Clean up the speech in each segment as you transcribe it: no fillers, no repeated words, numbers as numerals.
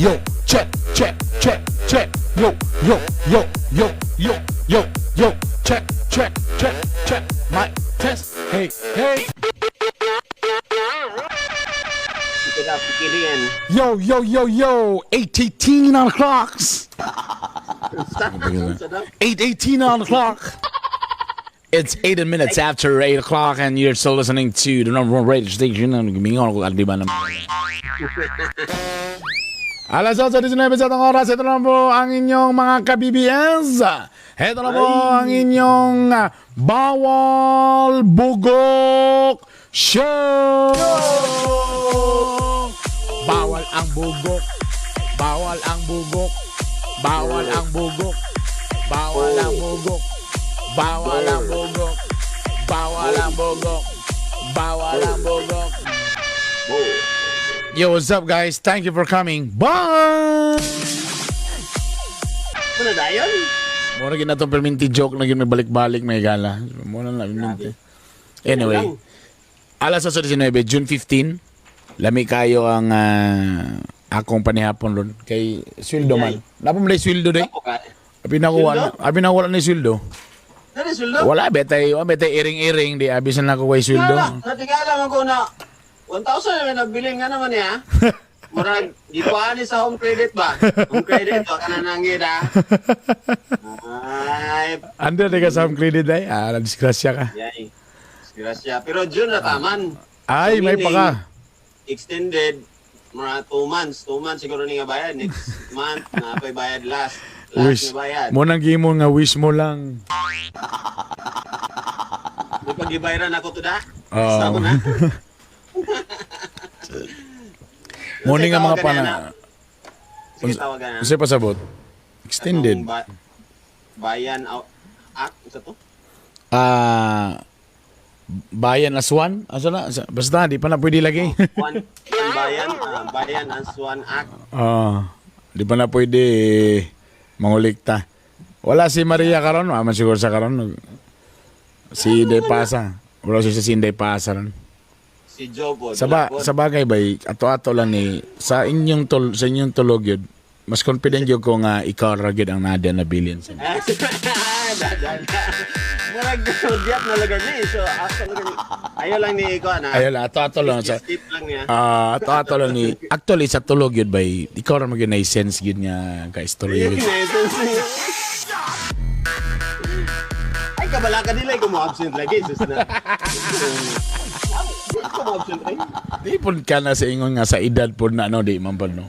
Yo, check, check, check, check. Yo, yo, yo, yo, yo, yo, yo. Check, check, check, check. Mic test. Hey, hey. Pick it up, pick it in. Yo, yo, yo, yo. 8:18 on the clocks. 8:18 on the clock. It's 8 minutes after 8 o'clock and you're still listening to the number one radio station. Alas 8:19 sa atong oras, ito na po ang inyong mga ka-BBS. Ito na po ang inyong Bawal Bugok Show! Bawal ang bugok, bawal ang bugok, bawal ang bugok, bawal ang bugok, bawal ang bugok, bawal ang bugok, bawal ang bugok. Yo, what's up, guys? Thank you for coming. Bye! Ano dayon? Mura gid na tong perminti joke na gid may balik-balik may gala. Mura na perminti. Anyway, alas 8:19, June 15. Lami kayo ang akong panihapon ron kay sweldo man. Napa mo sweldo day? Abi na ko wala, abi na wala ni sweldo. Dali sweldo. Wala betay iring-iring di abi sa nako way sweldo. Natingala man ko na 1,000 na nabili nga naman niya. Murag, di pa ani sa home credit ba? Home credit, wa ka na nanggid ha. Ay. Ando di ka sa home credit day. Ah, disgrasya ka. Yay. Disgrasya. Pero June na taman. Ay, so, may pa ka. Extended, mga 2 months. 2 months siguro ni nga bayad. Next month, na pa'y bayad last. Last Wish. na bayad. Mo nang gimo nga wish mo lang. May pag-ibayaran ako to da. Oo. Sama na. Mo ni nga mga Tawagan pana. niya na. Sige, tawagan na. Unsay pasabot? Extended. Atong bayan out act sa to? Ah, bayan as one? Asa na? Basta di pa na pwede lagi. One, one bayan, bayan as one act. Ah, di pa na pwede mangulikta. Wala si Maria karon, wa man siguro sa karon. Si Inday Pasa. Wala siya si Inday Pasa ron. Si Joe po. Sa bagay bay, ato-ato lang ni sa inyong tol sa inyong tulog yun. Mas confident yun ko nga ikaw ra gyud ang nadia na billion sa. Murag diap na lugar ni. So, ako lugar ni. Ayaw lang ni ikaw na. Ayaw lang, ato-ato lang sa Skip lang niya. Ah, ato-ato lang ni actually sa tulog yun bay, ikaw ra magyud na sense gyud nga ka istorya yun. Ay, kabala ka nila, ikaw mo absent lagi. Sus na. Ikaw mo absent eh. Di pud ka na sa ingon nga sa edad pud na no, di man pud no.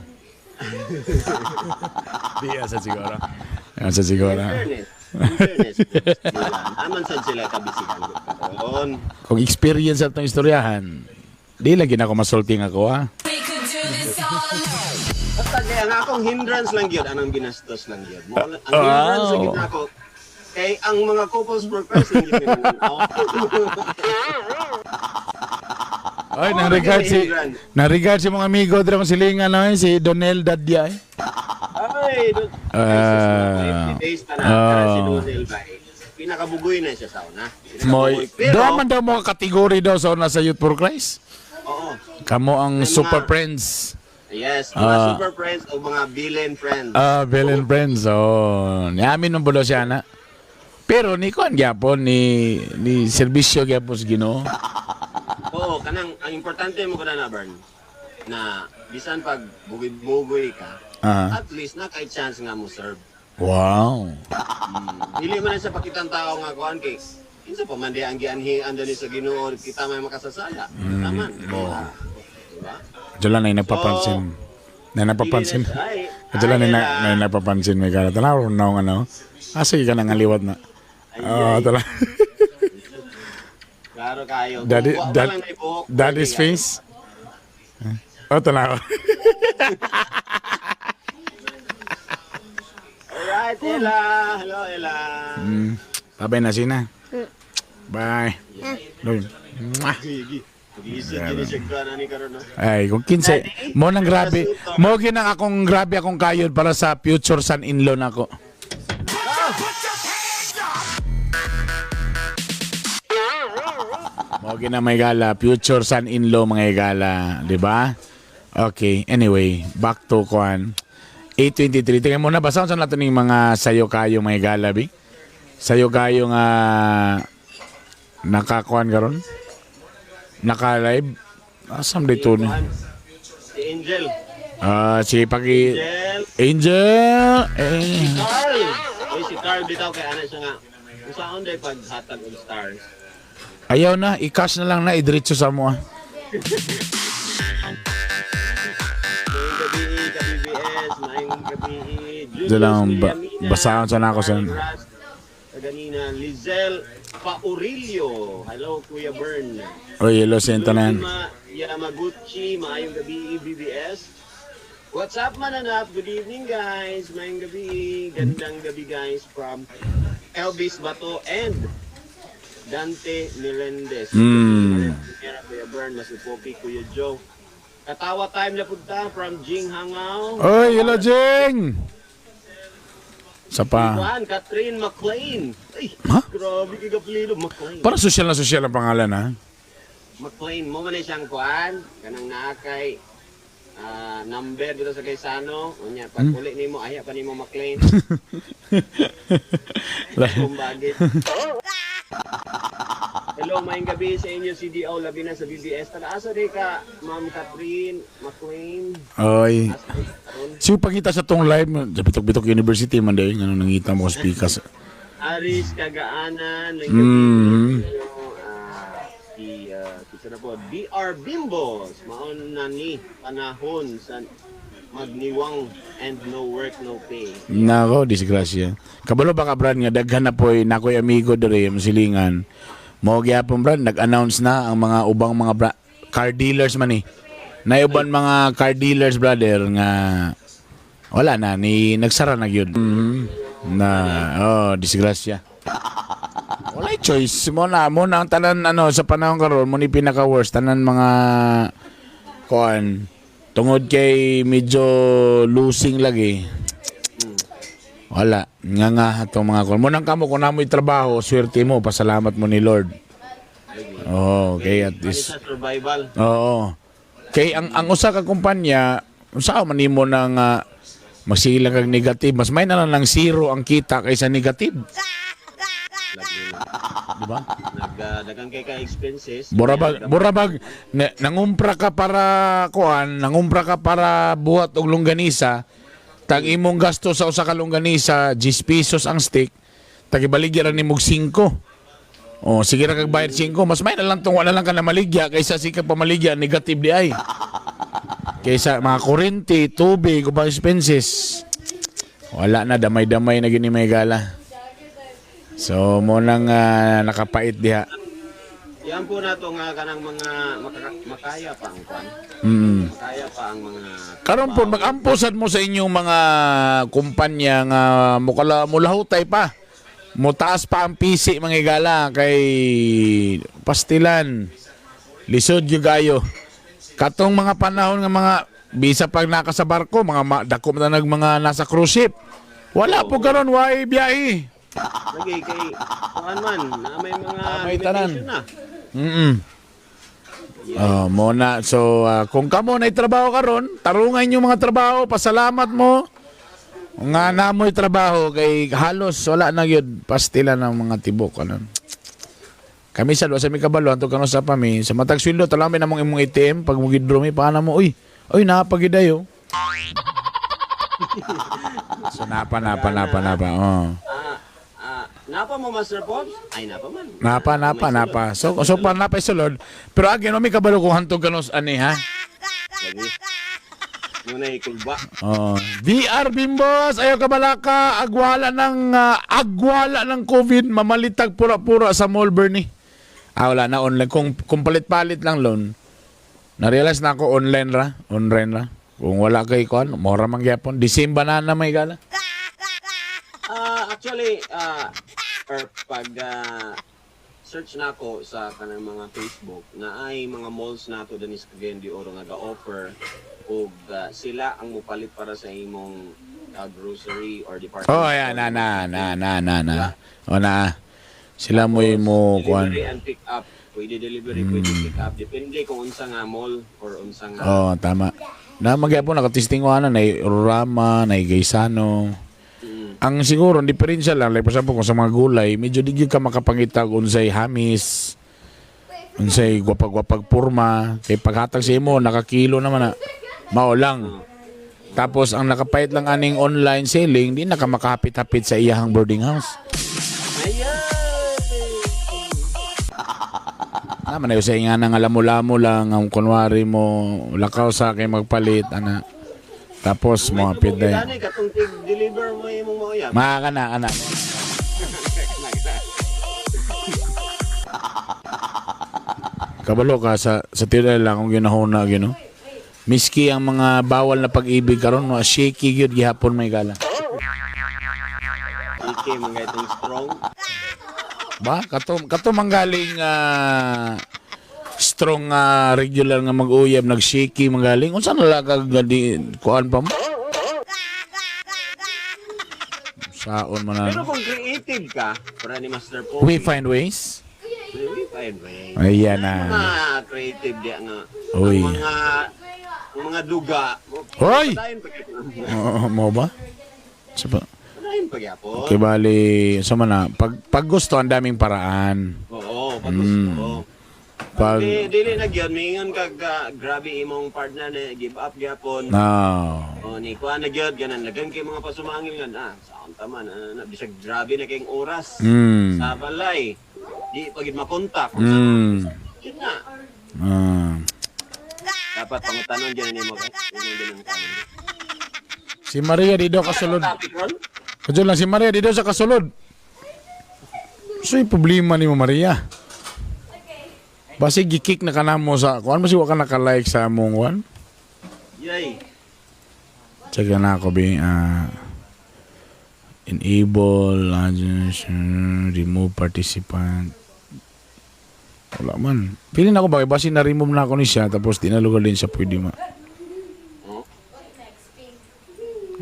Di asa siguro. Asa siguro. In fairness, in fairness, aman sad sila kabisigan karon. Kung experience at tong istoryahan, di lagi na ako masulti nga ako ha. We could do this all night. Basta kaya ang akong hindrance lang gyud, anong ginastos lang gyud. Mo ang hindrance lang gyud ako kay ang mga couples for Christ lang gyud ako. Ay, nang regard si nang regard si mga amigo dira kong silingan no, si Donel Dadia. Eh. Ay, dun. Ah. 50 days pa na si Donel ba eh. Pinakabugoy na siya sa una. Moy, Pero, doon man daw mga kategory daw sa una sa Youth for Christ. Oo. Kamo ang May super friends. Yes, mga super friends o mga villain friends. Ah, villain friends. Oh, niamin man bulo siya na. Pero ni kuan gyapon ni ni serbisyo gyapon sa Ginoo. Oo, kanang ang importante mo ko na Bern, na bisan pag bugoy-bugoy ka, at least na kay chance nga mo serve. Wow. Dili man na sa pakitang tao nga kuan kay kinsa pa man di ang gianhian dali sa Ginoo kita may makasasala. Taman. Diba? Diyan lang na nagpapansin. Na napapansin. Dili na siya. Ay, Diyan lang ay, na, na. na napapansin may kara. Tanaw na ano. Ah, sige ka na nga liwat na. Ay, Oh, ay. tala. Klaro kayo. Daddy, Kung wa pa dad, lang naibuhok, daddy's pwede face. Oh, tanaw. Alright, Ella. Hello, Ella. Babay na sina. Bye. Love you. Mwah. Gigi. Gisod gini siya kuan ani karon no. Ay, kung kinse, mo nang grabe. Mo ginang akong grabe akong kayod para sa future son-in-law nako. Mo gina may gala, future son-in-law mga gala, di ba? Okay, anyway, back to kuan. 8:23. Tingnan mo na, basta sa nato ning mga sayo kayo mga galabi. Sayo kayo nga nakakuan karon. Naka-live. Asam dito ni? Kuan, si Angel. Ah, si pagi Angel. Angel. Eh. Carl! Uy, si Carl bitaw kay ana siya nga. Kung saan day paghatag og stars. Ayaw na, i-cash na lang na, idiretso sa mo ah. Maayong gabi, ka-BBS. Maayong gabi. Julius Diyan lang, Villamina, basahon sana ako sa- Ras, kaganina, Lizelle Paurilio. Hello, Kuya Bern. Oy, hello sa tanan. Lulima Yamaguchi, maayong gabi, BBS. What's up, mananap? Good evening, guys. Maayong gabi. Gandang gabi, guys, from Elvis Bato and Dante Melendez. Kuya Bern, Masupoki, Kuya Joe. Katawa time na punta from Jing Hangaw. Oy, hello Jing. Sa pa. Juan, Catherine McLean. Ay, Ha? grabe kay Gaplino. McLean. Para social na social ang pangalan ha. McLean, mo man na siyang kuan, kanang naa kay number dito sa Gaisano. Unya, pag uli nimo aya pa nimo McLean. Kung bagit. Hello, maayong gabi sa inyo CDO labi na sa BBS. Taga-asa di ka, Ma'am Catherine McLean? Oy. Asa di ka karon? Siyo pagkita sa tong live sa Bitok-Bitok University man day ngano nangita mo speakers. Aris Kagaanan, maayong gabi sa inyo. Si kita na po, DR Bimbos, maon na ni panahon sa magniwang and no work, no pay. Nako, disgrasya. Kabalo ba ka Brad nga daghan na poy nakoy amigo diri masilingan. Mao gyapon Brad nag-announce na ang mga ubang mga car dealers man eh. Naiuban mga car dealers, brother, nga wala na ni nagsara na gyud. Na oh, disgrasya. Walay choice mo na ang tanan ano sa panahon karon mo ni pinaka worst tanan mga kuan tungod kay medyo losing lagi. Wala nga nga atong mga kuan mo nang kamo kung namoy trabaho, swerte mo, pasalamat mo ni Lord. Oh, okay, at Ano least sa survival? Oo. Kay ang usa ka kumpanya, unsa man nimo nang magsige lang kag negative, mas may na lang ng zero ang kita kaysa negative. Di ba? Nagdagan kay ka expenses. Borabag, borabag na, nangumpra ka para kuan, nangumpra ka para buhat og longganisa, tag imong gasto sa usa ka longganisa 10 pesos ang stick, tag ibaligya ra nimog 5. Oh, sige ra kag bayad 5, mas may na lang tong wala lang ka na maligya kaysa sige ka pamaligya negative di ay. Kaysa mga kurente, tubig, ubang expenses. Wala na, damay-damay na gini may gala. So mo nang nakapait diha. Yan po na to nga kanang mga makaya pa ang kwan. Makaya pa ang mga Karon po mag-amposad mo sa inyong mga kumpanya nga mukala mulahutay pa. Mutaas pa ang pisi mga igala kay pastilan. Lisod gyud kayo. Katong mga panahon nga mga bisa pag naka sa barko, mga dako na nag mga nasa cruise ship. Wala po karon way biyahe. Lagi kay kuan man na may mga May tanan. limitation na. Oh, mo na. So, kung kamo na trabaho karon, tarungan yung mga trabaho, pasalamat mo. Nga namoy trabaho kay halos wala na gyud pastila ng mga tibok ano. Kami sa sa mi kabalo anto kanu sa pa mi sa matag sweldo talami namong imong ATM pag mo gidro mi paana mo, uy. Uy, napagidayo. So napa napa napa napa. Oh. Napa mo, Master Pops? Ay, napa man. Napa napa May napa. So pa napa sulod. Pero again, mi kabalo kung hantog kanos ani ha. Lagi. Muna ikulba. Oh, VR Bimbos, ayaw ka balaka, agwala ng COVID, mamalitag pura-pura sa mall, Bernie. Ah, wala na online. Kung palit-palit lang loan. Na-realize na ako online ra, online ra. Kung wala kay kuan, mora man gyapon. Disimba na na may gala. Actually, or pag search na ako sa kanang mga Facebook na ay mga malls na to danis Cagayan de Oro nga ga-offer og sila ang mupalit para sa imong grocery or department Oh, ayan na na na na na na. O na. Sila mo mo kuan. Delivery and pick up. Pwede delivery, pwede pick up. Depende kung unsa nga mall or unsa nga. Oh, tama. Na magyapon nakatesting ko ana na Rama, na Gaisano. Ang siguro ang diferensya lang, like for example kung sa mga gulay, medyo di gyud ka makapangita kung unsay hamis, unsay gwapag-gwapag porma, kay paghatag sa imo nakakilo naman na mao lang. Tapos ang nakapait lang aning online selling, di na ka makahapit-hapit sa iyahang boarding house. Ayan! Naman na sa nga nga lamo-lamo lang ang kunwari mo lakaw sa kay magpalit ana. Tapos mo hapit May dahil. tubog katong tig-deliver mo imong mga uyab. Mga ka na, ana. Kabalo ka sa tira lang kung ginahuna gino. Miski ang mga bawal na pag-ibig karon wa shaky gyud gihapon may gala. Okay, mga itong strong. Ba kato kato manggaling strong nga regular nga mag-uyab nag-shaky manggaling unsa na lang kag gadi kuan pa mo? Saon man Pero na. kung creative ka, para ni Master Pogi. We find ways. We find ways. Ayan na. Mga creative di nga. Uy. Ang mga duga. Hoy! Padayon pa gyapon. Oo, mo ba? Sa pa. Padayon pa gyapon. Okay, bali, sa man na, pag gusto, ang daming paraan. Oo, pag gusto. Pag, Di, dili na gyud mingon kag grabe imong partner na give up gyapon. no. O ni kuan na gyud ganan lagan kay mga pasumangil gan ah saon ta man ah, na bisag grabe na kayong oras sa balay. Di pa gyud makontak. Yun na. Dapat pangutanon dyan nimo kay. Imong din ang kaon. Si Maria di daw kasulod. Topic ron? Kadyo lang, si Maria di daw sa kasulod. So, yung problema ni mo, Maria. Basi gikik na ka na mo sa, kuan ba si wa ka naka-like sa among kuan? Yay. Check na ako, bi. Enable, remove participant. Wala man. Pili na ako ba? Basi na-remove na ako ni siya, tapos di na lugar din siya pwede ma. Oh.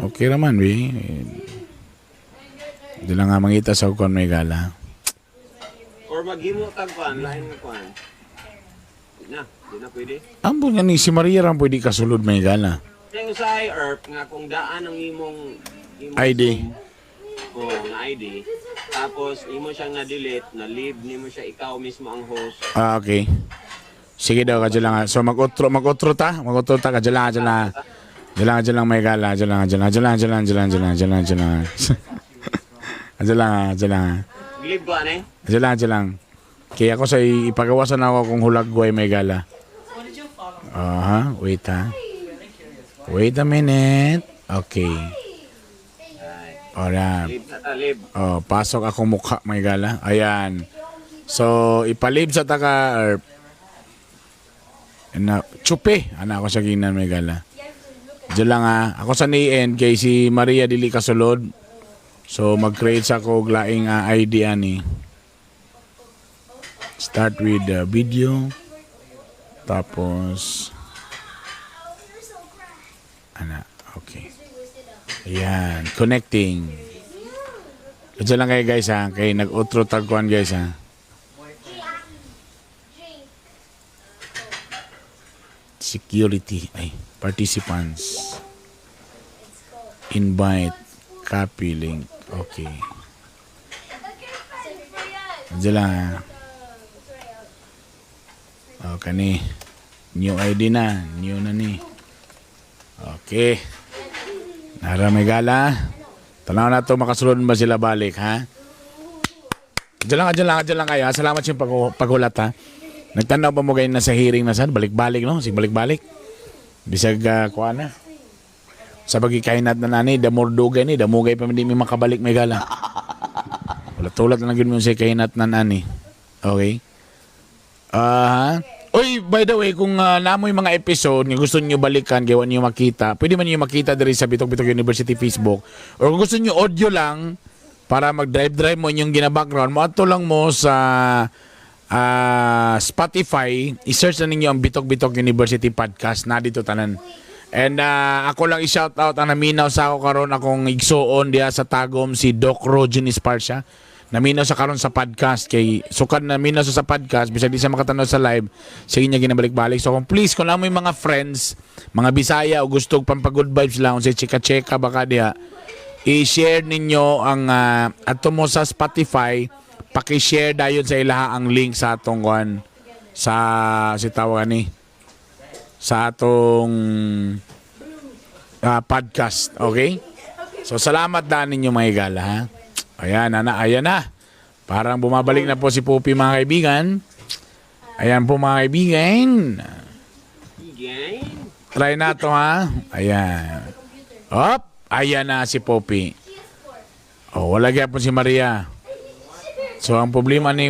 Okay naman, bi. Di lang nga mangita sa kuan may gala. Or maghimo tag kuan, lain nga kuan. Di na, di na pwede. Ambon nga ni si Maria ram pwede kasulod may gala. Kaya usahay erp nga kung daan ang imong imong ID. Zoom, o nga ID. Tapos imo siyang na-delete, na-leave nimo siya ikaw mismo ang host. Ah, okay. Sige daw, kadyo lang. So, mag-outro, mag-outro ta. Mag-outro ta, kadyo lang, kadyo lang. Kadyo lang, kadyo lang, may gala. Kadyo lang, kadyo lang, kadyo lang, kadyo lang, kadyo lang, kadyo lang, kadyo lang, kadyo lang. Kadyo lang, kadyo lang. Leave ko ane. Kadyo lang, kadyo lang. Kaya ako sa ipagawasan ako kung hulagway may gala. Aha, wait ha. Wait a minute. Okay. Alright. Leave na ta, leave. Oh, pasok akong mukha may gala. Ayan. So, ipalib sa taka or na chupe ana ako sa ginan may gala. Diyan lang ah. Ako sa ni-end kay si Maria dili kasulod. So, mag-create sa ako og laing ID ani. Start with the video. Tapos ana, okay. Ayan, connecting. Diyan lang kayo guys ha, kay nag-outro tagkuan guys ha. Security, ay, participants. Invite, copy link. Okay. Diyan lang ha. Okay ni. New ID na, new na ni. Okay. Nara may gala. Tanaw na to makasulod ba sila balik ha? Diyan lang kayo. Ha? Salamat sa paghulat ha. Nagtanaw ba mo kayo na sa hearing na saan? Balik-balik no? Sige balik-balik. Bisag kuha na. Sa pagi kainat na nani, damor dugay ni, damugay pa hindi mi makabalik may gala. Wala tulad na lang yun mo sa kainat na nani. Okay? Ah, Uy, by the way, kung namoy mga episode nga gusto niyo balikan, kaya niyo makita, pwede man niyo makita diri sa Bitok Bitok University Facebook. Or kung gusto niyo audio lang para mag-drive-drive mo inyong gina-background, moadto lang mo sa Spotify, i-search na ninyo ang Bitok Bitok University Podcast na dito tanan. And ako lang i-shout out ang naminaw sa ako karon akong igsuon diha sa Tagum si Doc Rogen Esparcia. Naminaw sa karon sa podcast kay sukad naminaw sa podcast bisag di siya makatanaw sa live, sige niya ginabalik-balik. So kung please, kung lang mo yung mga friends, mga Bisaya o gusto og pampa-good vibes lang unsay chika-chika baka diha, i-share ninyo ang ato mo sa Spotify, paki-share dayon sa ilaha ang link sa atong kuan, sa si tawag ani sa atong podcast, okay? So salamat daan ninyo, mga higala, ha. Ayan, ana, ayan na. Parang bumabalik na po si Pupi, mga kaibigan. Ayan po, mga kaibigan. Gang. Try na to, ha. Ayan. Op, ayan na si Poppy. Oh, wala gyapon si Maria. So ang problema ni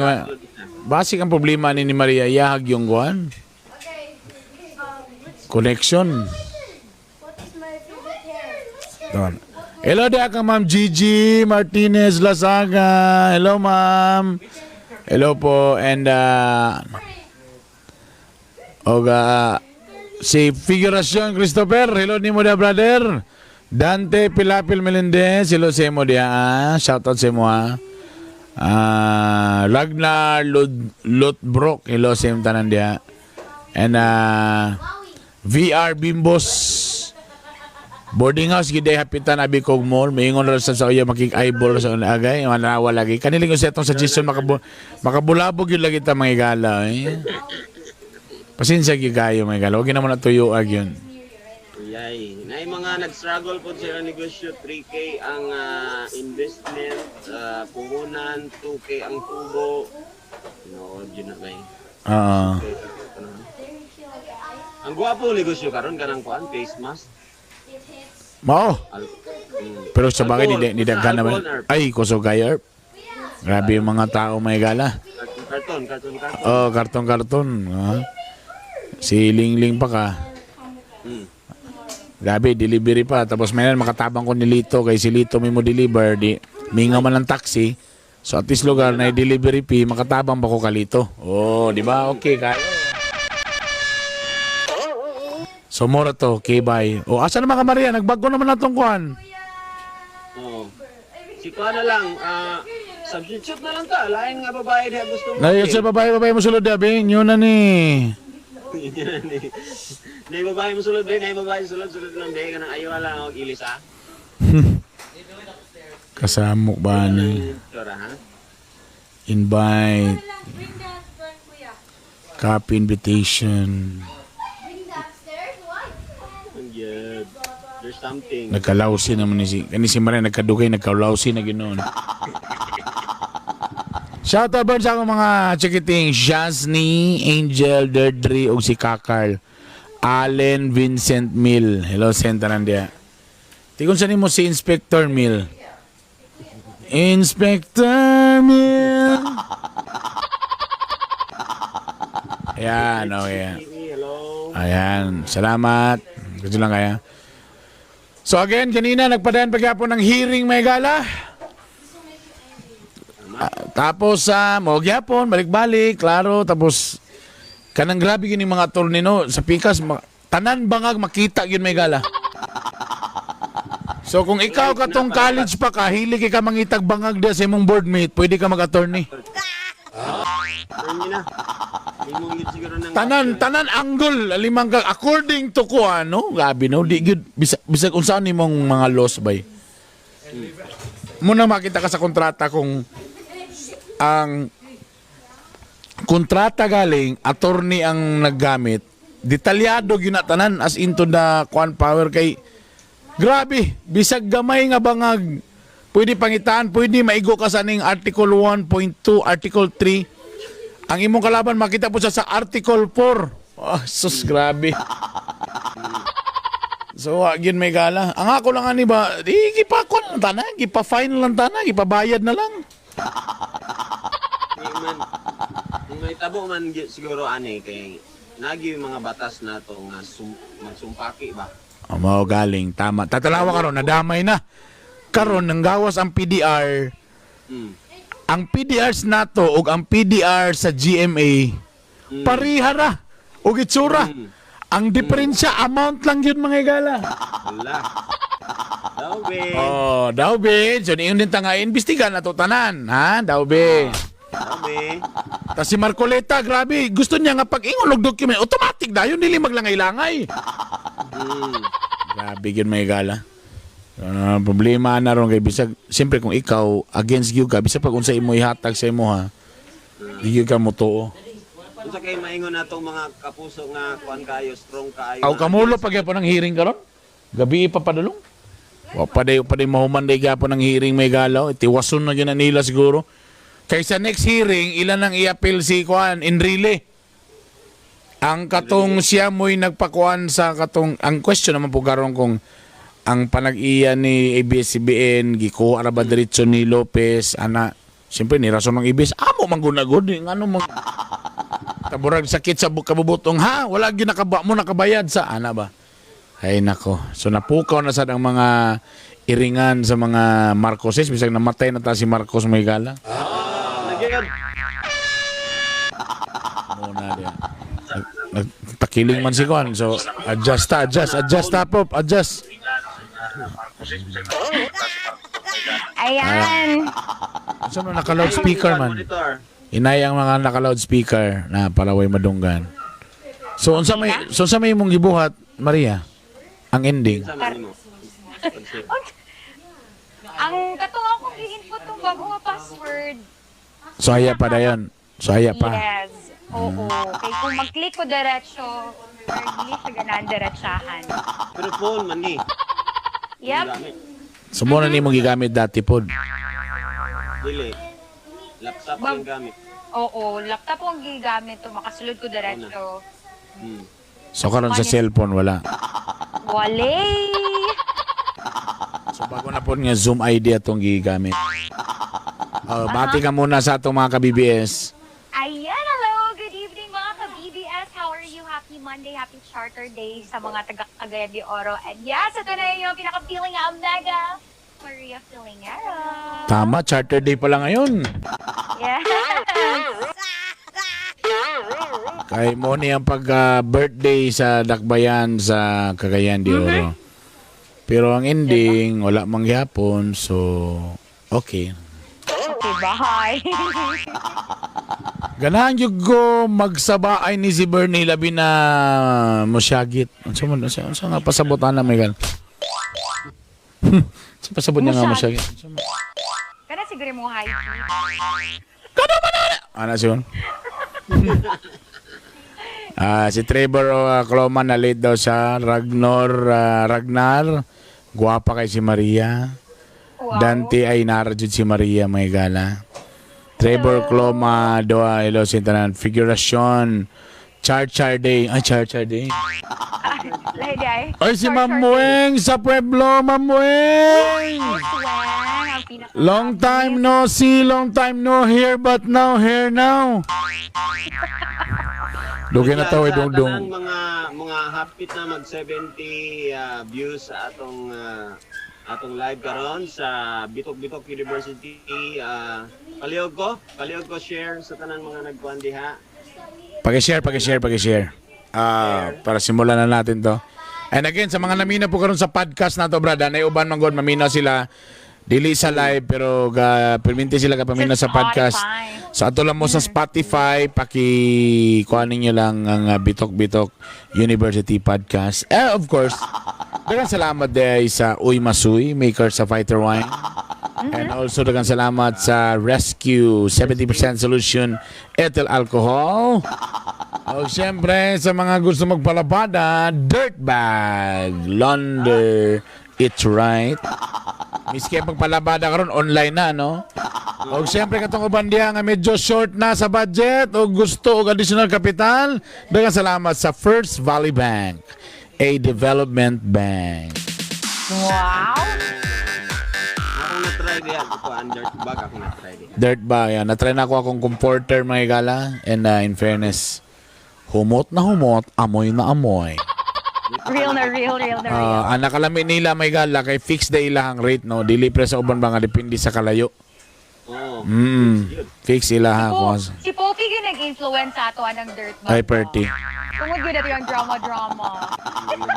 basic ang problema ni Maria yahag yung kuan. Connection. What is my favorite hair? Doon. Hello dia kang Ma'am Gigi Martinez Lasaga. Hello, ma'am. Hello po and oga si Figuracion Christopher. Hello nimo dia, brother. Dante Pilapil Melendez. Hello sa imo dia. Ah. Shout out sa imo, ah. Ah, Ragnar Lutbrok. Hello sa imo tanan dia. And VR Bimbos Boarding house gid hapitan abi kog mall, moingon ra sa uya makig eyeball sa una agay manawa lagi kaniling sa atong suggestion, makabulabog yun lagi ta, mga igala, eh. Pasensya gyud kayo, mga igala, wag na mo na tuyo ag yun. Yay. Na yung mga nag-struggle po sila negosyo, 3K ang investment, puhunan, 2K ang tubo. No, yun na kay. Oo. Ang gwapo negosyo karon kanang kuan, face mask. Mao. Pero sa bagay Alcohol. ni daghan naman. Alcohol, Ay, kusog kayo, Erp. Grabe yung mga tao, mga igala. Karton, karton, karton. Oh, karton karton, ah. Si Lingling pa ka. Grabe, delivery pa. Tapos may makatabang ko ni Lito kay si Lito may mo deliver di mingaw man ng taxi. So at least lugar na delivery fee makatabang ba ko kalito. Oh, di ba? Okay kayo. So mura to, okay, bye. Oh, asa naman ka, Maria? Nagbago naman natong kuan. Oo. Si kuan na lang, substitute na lang ta. Lain nga babae diha gusto mo. Nay, sa babae, babae mo sulod dabi. Yun na ni. Nay babae mo sulod, nay babae sulod, sulod lang day kanang ayaw lang og ilis ah. Kasamok ba ni? Sure, ha? Invite, Bring that one, kuya. Copy invitation. Bring that upstairs. Why? Good. There's something. Nagkalawsi naman ni si kani si Maria nagkadugay, nagkalawsi na ginoon. Shout out sa akong mga chikiting Shazni, Angel, Derdri ug si Kakal. Allen Vincent Mill. Hello, senta nandiya. Tikon sa nimo si Inspector Mill. Inspector Mill. Ayan, okay. Hello. Ayan, salamat. Gusto lang kaya. So again, kanina nagpadayon pagyapon ng hearing, may gala. Tapos sa mo gyapon, balik-balik, klaro, tapos kanang grabe gini mga attorney no sa pikas tanan bangag makita gyud, may gala. So kung ikaw katong college pa ka, hilig ka mangitag bangag diya sa imong boardmate, pwede ka mag-attorney. Turn na. Imong yun siguro ng Tanan tanan angle limang ka according to ko ano, grabe no, di gyud bisag, bisag unsaon nimong mga laws bay. Muna makita ka sa kontrata kung ang kontrata galing attorney ang naggamit, detalyado gyud na tanan as into the kuan power kay grabe bisag gamay nga bangag pwede pangitaan, pwede maigo ka sa ning article 1.2, article 3. Ang imong kalaban makita po siya sa article 4. Oh, sus, grabe. So, gyud may gala. Ang ako lang ani ba, di gipa kuan lang tanan, gipa-fine lang tanan, gipabayad na lang. Di man kung may tabo man siguro ani kay nagi yung mga batas na to nga magsumpaki ba. Oh, mao galing tama. Tatalawa karon nadamay na. Karon nanggawas ang PDR. Ang PDRs nato ug ang PDR sa GMA parihara ug itsura. Ang diferensya amount lang yun, mga igala. Wala. Daw be. Oh, daw be. So niyon din ta nga imbestiga na to tanan, ha? Daw be. Daw be. Ta si Marcoleta, grabe, gusto niya nga pag ingon og document, automatic dayon dili maglangay-langay. Grabe gyud may gala. Ano, problema na ron kay bisag siyempre kung ikaw against gyud ka bisag pag unsa imo ihatag sa imo ha. Di gyud ka motuo. Unsa kay maingon natong mga kapuso nga kuan kayo, strong kaayo. Aw kamulo pag gyapon ang hearing karon. Gabi pa padulong. Wa pa day mahuman day gyapon ang hearing may galaw. Tiwason na gyud na nila siguro. Kay sa next hearing ilan ang i-appeal si kuan Enrile. Ang katong siya mo'y nagpakuan sa katong ang question naman po karon kung ang panag-iya ni ABS-CBN gikuha ra ba diretso ni Lopez ana siyempre ni rason ng ABS amo man gunagod eh, ngano man taburag sakit sa kabubutong ha wala gyud nakaba mo nakabayad sa ana ba. Ay nako, so napukaw na sad ang mga iringan sa mga Marcoses bisag namatay na ta si Marcos may gala. Nagyod. Muna diya. Nagtakiling man si Juan. So, adjust ta, adjust, adjust ta, Pop, adjust. Ayan. Saan mo naka-loudspeaker man? Monitor. Inay ang mga naka-loudspeaker na para way madunggan. So unsa may imong gibuhat, Maria? Ang ending. Unsa man nimo? Ang katong akong gi-input tong bago nga password. So haya pa dayon. So haya pa. Yes. Oo. Kay kung mag-click ko diretso, or dili siya ganahan diretsahan. Pero phone man ni. Yep. Gamit. So mo na nimong gigamit dati pod. Dili. Laptop yung gamit. Oo, laptop ang gigamit to makasulod ko diretso. So karon sa cellphone wala. Wale. So bago na pod nga Zoom ID atong gigamit. Oh, bati ka muna sa atong mga ka-BBS. Ayan, hello! Good evening mga ka-BBS! How are you? Happy Monday, happy Charter Day sa mga taga Cagayan de Oro. And yes, ito na yung pinaka-feeling nga Omega, Maria Filingera. Tama, Charter Day pala ngayon. Yes! Kay mo ni ang pag birthday sa Dakbayan sa Cagayan de Oro. Pero ang ending, wala mang gihapon, so okay. Okay, bye! Ganahan gyud ko magsaba ay ni si Bernie labi na mosyagit. Unsa man unsa nga pasabotan na may gan. Unsa pasabot niya nga mosyagit? Kana siguro mo high tea. Ana siyon. Ah, si Trevor Cloman na late daw siya. Ragnar, Ragnar. Guwapa kay si Maria. Wow. Dante ay nara jud si Maria may gala. Trevor Cloma, Doa, hello, sintanan. Figurasyon. Char Char Day. Ay, Char Char Day. Lahi di ay. Ay, si Char Ma'am Char Day. Mueng sa Pueblo, Ma'am Mueng! Weng, ang pinaka- Long time no see, long time no hear, but now here now. Dugay na taw, Sa dong dong. tanang mga hapit na mag 70 views sa atong atong live karon sa Bitok Bitok University, palihog ko share sa tanang mga nagkuan diha. Paki-share, paki-share, paki-share. Ah, para simulan na natin to. And again, sa mga namina po karon sa podcast na to, brad, nay uban man god mamina sila dili sa live pero ga perminti sila ka pamina sa Sa podcast. Spotify. Sa ato lang mo sa Spotify, paki kuha ninyo lang ang Bitok Bitok University podcast. Eh, of course, daghang salamat day sa Uy Masuy, maker sa Fighter Wine. And also daghang salamat sa Rescue 70% Solution Ethyl Alcohol. O siyempre, sa mga gusto magpalabada, Dirtbag, Launder, It's Right. Miski ang pagpalabada karon online na, no? O siyempre, katong uban diha nga medyo short na sa budget o gusto og additional capital, daghang salamat sa First Valley Bank, a development bank. Wow! Akong na-try diha kuan dirt bag akong na-try diha. Dirt ba? Yan. Natry na ako akong comforter mga gala. And in fairness, humot na humot, amoy na amoy. Real na real, real na real. Ah, ang nakalami nila may gala kay fix the ilahang rate no. Dili pre sa uban ba nga depende sa kalayo. Oo. Fix ila ha. Po, Kuha. si Poppy yung nag-influence sa ato anang dirt bike. Ay, perti. Tungod yun natin yung drama-drama.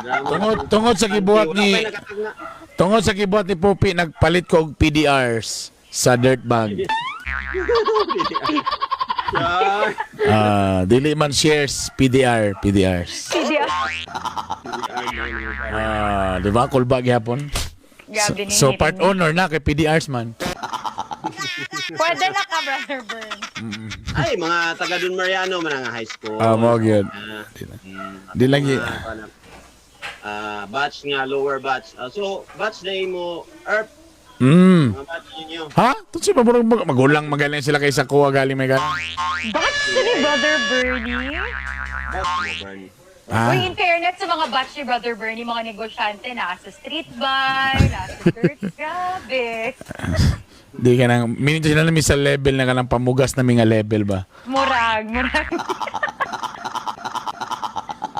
Drama. Tungod sa gibuhat Wala ni pa'y nakatagna. tungod sa gibuhat ni Poppy, nagpalit ko og PDRs sa dirt bag. Char. Ah, dili man shares PDR, PDRs. Hindi ah. Ah, di ba? Kulba gyapon. So, Grabe ni so part owner na kay PDRs man. Pwede na ka, Brother Bern. Ay, mga taga Don Mariano man ang high school. Ah, mo gyud. Ah, Di lang mga, ano, batch nga, lower batch. Ah, so, batch na mo, ERP, mga batch ninyo. Ha? Tutsi pa murag magulang magaling sila kaysa kuha galing may galing. Batch to ni Brother Bernie? Batch mo, Bernie. Ah. Uy, in fairness sa mga batch ni Brother Bernie, mga negosyante, nasa street bar, nasa dirt. Grabe. Di ka nang minito sila namin sa level na kanang pamugas na nga level ba. Murag, murag.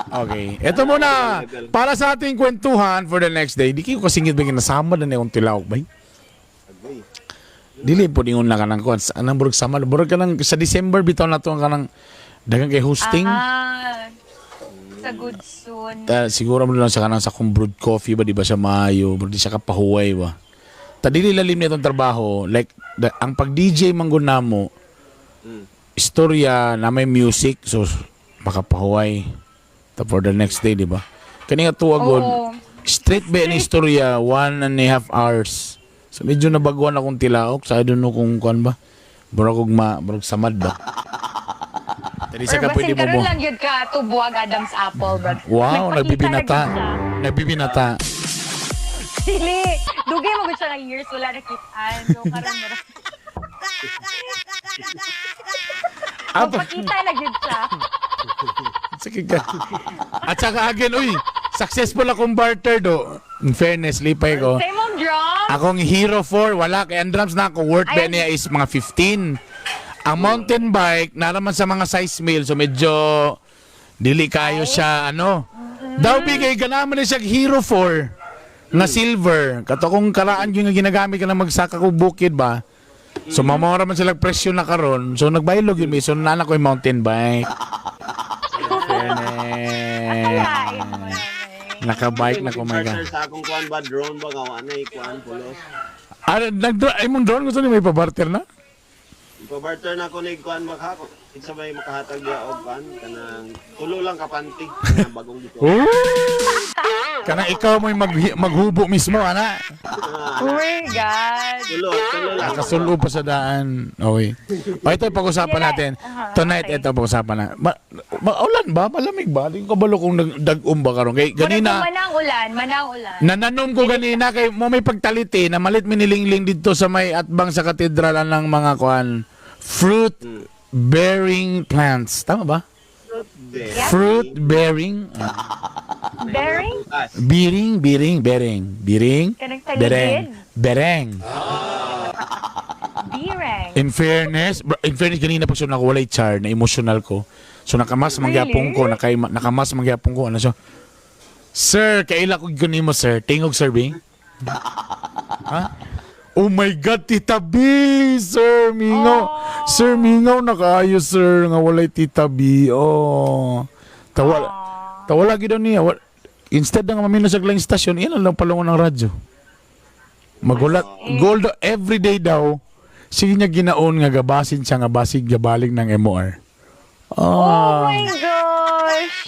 Okay. Ito muna para sa ating kwentuhan for the next day. Di kayo kasingit ba kinasama na akong tilaok ba? Agoy. Dili po ingon na kanang kuan. Anang burog sama, burog kanang sa December bitaw na to ang kanang daghang kay hosting. Ah, sa good soon. Ta, siguro mo lang sa kanang sa kung brewed coffee ba di ba siya maayo, bro di siya kapahuway ba. Ta dili lalim na itong trabaho, like ang pag DJ man gud namo, istorya na may music so makapahuway. Ta for the next day, di ba? Kani nga tuwa gud. Oo. Straight ba ni istorya, 1.5 hours. So medyo nabaguan akong tilaok. Sa I don't know kung kuan ba. Burag og ma, burag samad ba. Dili sa Or ka pwede basin mo karon mo. lang yun ka tubuag Adam's apple, brother. Wow, Nagpakita nagbibinata. na gyud siya. Nagbibinata. Dili. Dugay mo gud siya ng years wala nakitaan. So karon murag. Ah, Magpakita na gyud siya. Sige ka. At saka again, uy, successful akong barter do. In fairness, lipay ko. Same mong drum. Akong Hero 4, wala. Kaya ang drums na ako, worth ba Ayun. niya is mga 15. Ang mountain bike, naraman sa mga size mill, so medyo dili kayo siya, ano. Daw bigay ka naman siya Hero 4 na silver. Kato kung karaan yung ginagamit ka na magsaka ko bukid ba. So mamora man sila presyo na karon. So nagbaylog yun, so nana ko yung mountain bike. Kaya, Fairness. Nakabike na ko my God. Charger sa akong kuan ba, drone ba, gawa na, ikuan, pulos. Ah, nag ay mong drone gusto niyo may pabarter na? Ipabarter na ko ni kuan ba ka, isa may makahatag niya og kuan, kanang tulo lang kapanti, kanang bagong dito. Oh! Kanang ikaw mo'y maghubo mismo, ana. Ah, Oh my God. tulo, tulo lang. Nakasulo pa sa daan. Okay. O, ito yung pag-usapan natin. Tonight, ito ang pag-usapan na. Maulan ba? Malamig ba? Di ko kabalo kung nagdag-um ba karon. Kay ganina, Manang ulan, manang ulan. Nananom ko ganina kay mo may pagtaliti na malit minilingling dito sa may atbang sa katedral ng mga kuan fruit bearing plants. Tama ba? Fruit bearing Bearing? bearing bearing bearing bearing Kanang bereng taligid? bereng. Bearing. In fairness, bro, in fairness ganina pag ako walay char na emotional ko. So nakamas mangyapon ko, nakamas mangyapon ko ano siya. Sir, kaila ko gyud nimo sir. Tingog sir Bing. Ha? Oh my God, Tita B! Sir Mingaw. Sir Mingaw, nakaayo sir nga walay Tita B. Oh. Tawala. Tawala gid niya. Instead nga mamino sa lang stasyon, iyan lang palungon ng radyo. Magulat. Gold every day daw. Sige niya ginaon nga gabasin siya nga basig gabaling ng MOR. Oh Ah, my gosh.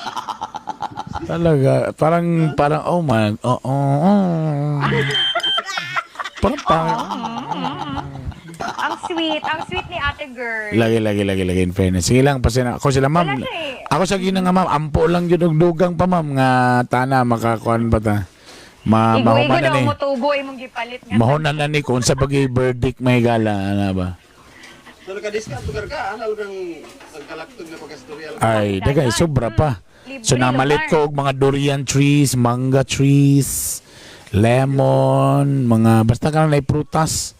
talaga. Parang, parang, oh man. Oh, oh. Parang, parang, Ang sweet. Ang sweet ni Ate Girl. Lagi, lagi, lagi, lagi, in fairness. Sige lang, pasensya. Ako sila, ma'am. Wala siya eh. Ako sa gina nga, ma'am. Ampo lang yun, og dugang pa, ma'am, nga tana, makakuan ba ta? Igo-igo Mahuman na daw ni. mo tubo imong gipalit nga. Mahunan na ni kung sa bagay verdict may gala, ano ba? So naka-discount lugar ka, ano kang nagkalaktog na pagkastorya lang. Ay, dagay, sobra pa. Libre So namalit lugar. ko og mga durian trees, mangga trees, lemon, mga basta ka na prutas.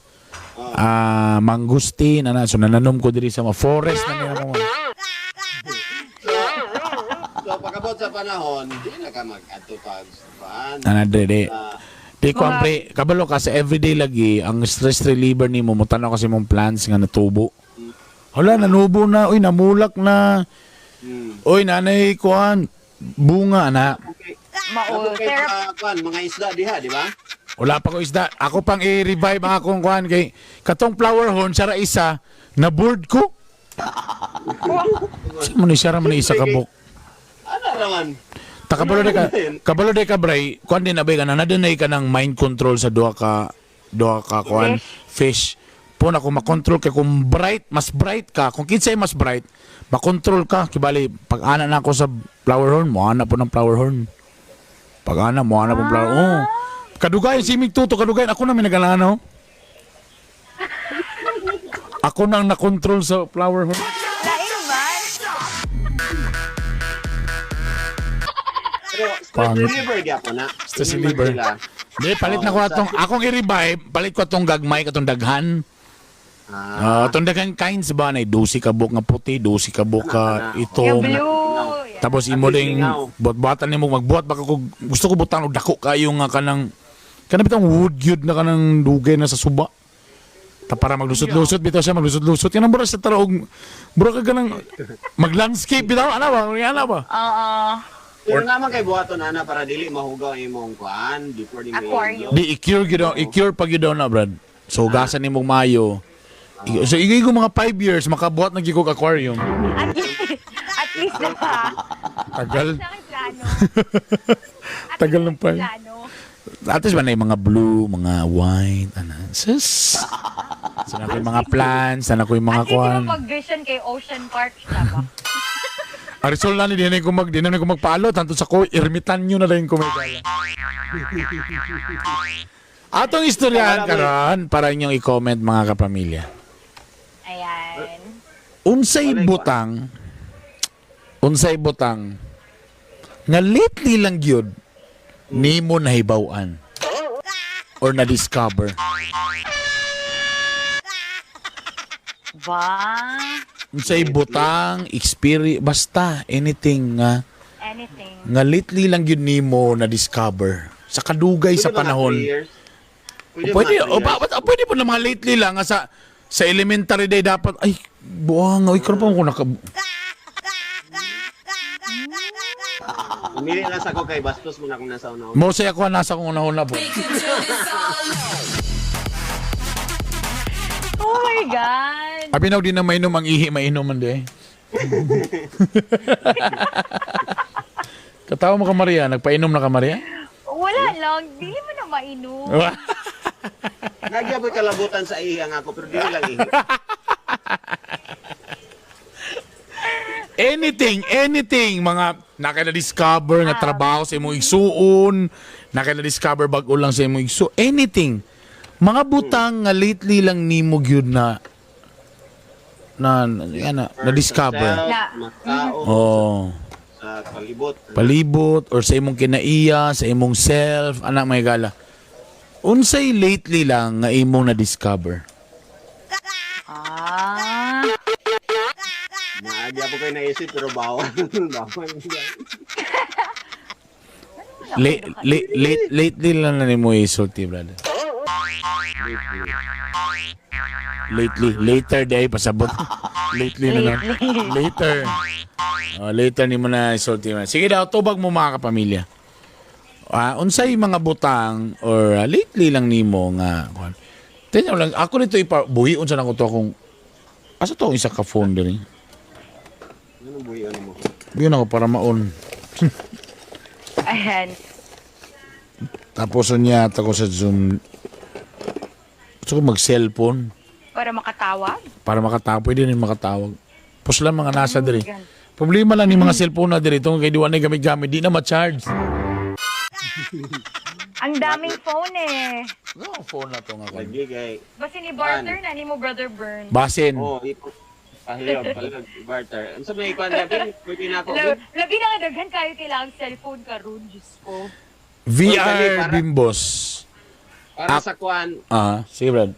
Ah, mangustin, ana so nananom ko diri sa mga forest na nila mo. So pagkabot sa panahon, di na ka mag-add to pag kuan. Ana diri. Di ko Mga- ang pre, kabalo ka sa everyday lagi, ang stress reliever nimo mutanaw kasi mong plants nga natubo. Hala, nanubo na, uy, namulak na. Uy, nanay kuan, bunga na. Okay. Mao, Kay, therapy. kuan, mga isda diha, di ba? Wala pa ko isda. Ako pang i-revive ang akong kuan kay katong flower horn siya ra isa na board ko. Sa mo ni siya ra man ni isa ka buk. Ano naman? Ta kabalo de ka bray, kuan din abay ka na nadunay ka ng mind control sa duha ka kuan fish. Po na kung makontrol kay kung bright, mas bright ka, kung kinsay mas bright, makontrol ka kibali pag ana na ako sa flower horn, mo ana po ng flower horn. Pag ana mo ana po ng flower. Oh. Kadugayan si Mig Tuto, kadugayan ako na may nagalano. Ako nang nakontrol sa flower horn. Lain man. Pero stress Pangit. reliever gyapon na. Stress Hindi man reliever. sila. Di, palit na ko atong, akong i-revive, palit ko atong gagmay, katong daghan. Ah, Ah, atong daghan kinds ba na 12 ka buok nga puti, 12 ka buok ka Yung itom. blue. Yeah. Tapos imo At least ding lingaw. buat-buatan nimo magbuhat baka ko gusto ko butang og dako kayo nga kanang kanang bitang wood gyud na kanang dugay na sa suba. Ta para maglusot-lusot bitaw siya maglusot-lusot kanang mura sa tara og mura ka kanang mag-landscape bitaw ana ba ana ba? Oo. Pero naman kay buhaton ana para dili mahugaw ang imong kuan before ni Aquarium. Di i-cure gyud daw- i-cure pag gyud daw na brad. So hugasan nimo mayo. So igay ko mga 5 years makabuhat na gyud kog aquarium. At least na pa. Tagal. Sa akin plano. At Tagal least ng pa. Plano. At least ba na yung mga blue, mga white, ana. Sus. Sana ko yung mga plants, sana ko yung mga At least kuan. yung pag-vision kay Ocean Park siya ba? Arisol na ni di na ko mag di na ko magpalo tanto sa ko ermitan nyo na lang ko may gala. Atong istoryahan karon para inyong i-comment mga kapamilya. Ayan. Unsay butang unsay butang nga lately lang gyud nimo nahibaw-an or na-discover. Ba? Unsay butang, experience, basta anything nga Anything. nga lately lang gyud nimo na-discover sa kadugay sa Pwede mga panahon. 3 years? O, pwede, mga o, 3 ba, years? ba- pwede po na mga lately lang nga sa elementary day dapat ay buwang oy karon pa ko naka Pumili lang sa ko kay bastos mo na akong nasa una. mo say ako nasa kong una-una po. Oh my God! Abi na di na mainom ang ihi mainom man di. Katawa mo ka Maria, nagpainom na ka Maria? Wala lang. Dili mo na mainom. Nagyaboy kalabutan sa ihi ang ako pero dili lang ihi. Anything, anything, mga naka-discover nga trabaho sa imong igsuon, naka-discover bag-o lang sa imong igsuon, anything. Mga butang nga lately lang nimo gyud na na na, na discover. Sa self, Na- mga tao, Oh, sa palibot. palibot or sa imong kinaiya, sa imong self, anak may gala. Unsay lately lang nga imong na-discover? Ah. Nagyaboy kayo naisip pero bawal. Bawal. Lately lang na nimo isulti, brother. Lately, later day pasabot. Lately na lang. Later. Oh, later nimo na isulti man. Sige daw, tubag mo mga kapamilya. Ah, unsay mga butang or lately lang nimo nga kuan. Tingnan lang ako nito ipa buhi unsa na ko to akong asa to ang isa ka phone diri. Anong buhi ano mo? Buhi na ko para maon. Ayan. Tapos unya ako sa Zoom. Gusto ko mag-cellphone Para makatawag. para makatawag. Pwede rin makatawag. Pus lang mga nasa diri. Gan. Problema lang ni mga cellphone na diri tungkol kay di wa na gamit-gamit, di na ma-charge. Ang daming phone eh. No, phone na to nga kon. Lagi kay Basta ni barter na ni mo Brother Bern. Basin. Oh, ipo. Pahilog, palihog, barter. Ano sa may kuan labi? Pwede na ako. Labi na nga daghan kayo kailangan cellphone karon, Diyos ko. VR Bimbos. Para sa kuan, Ah, sige Brad.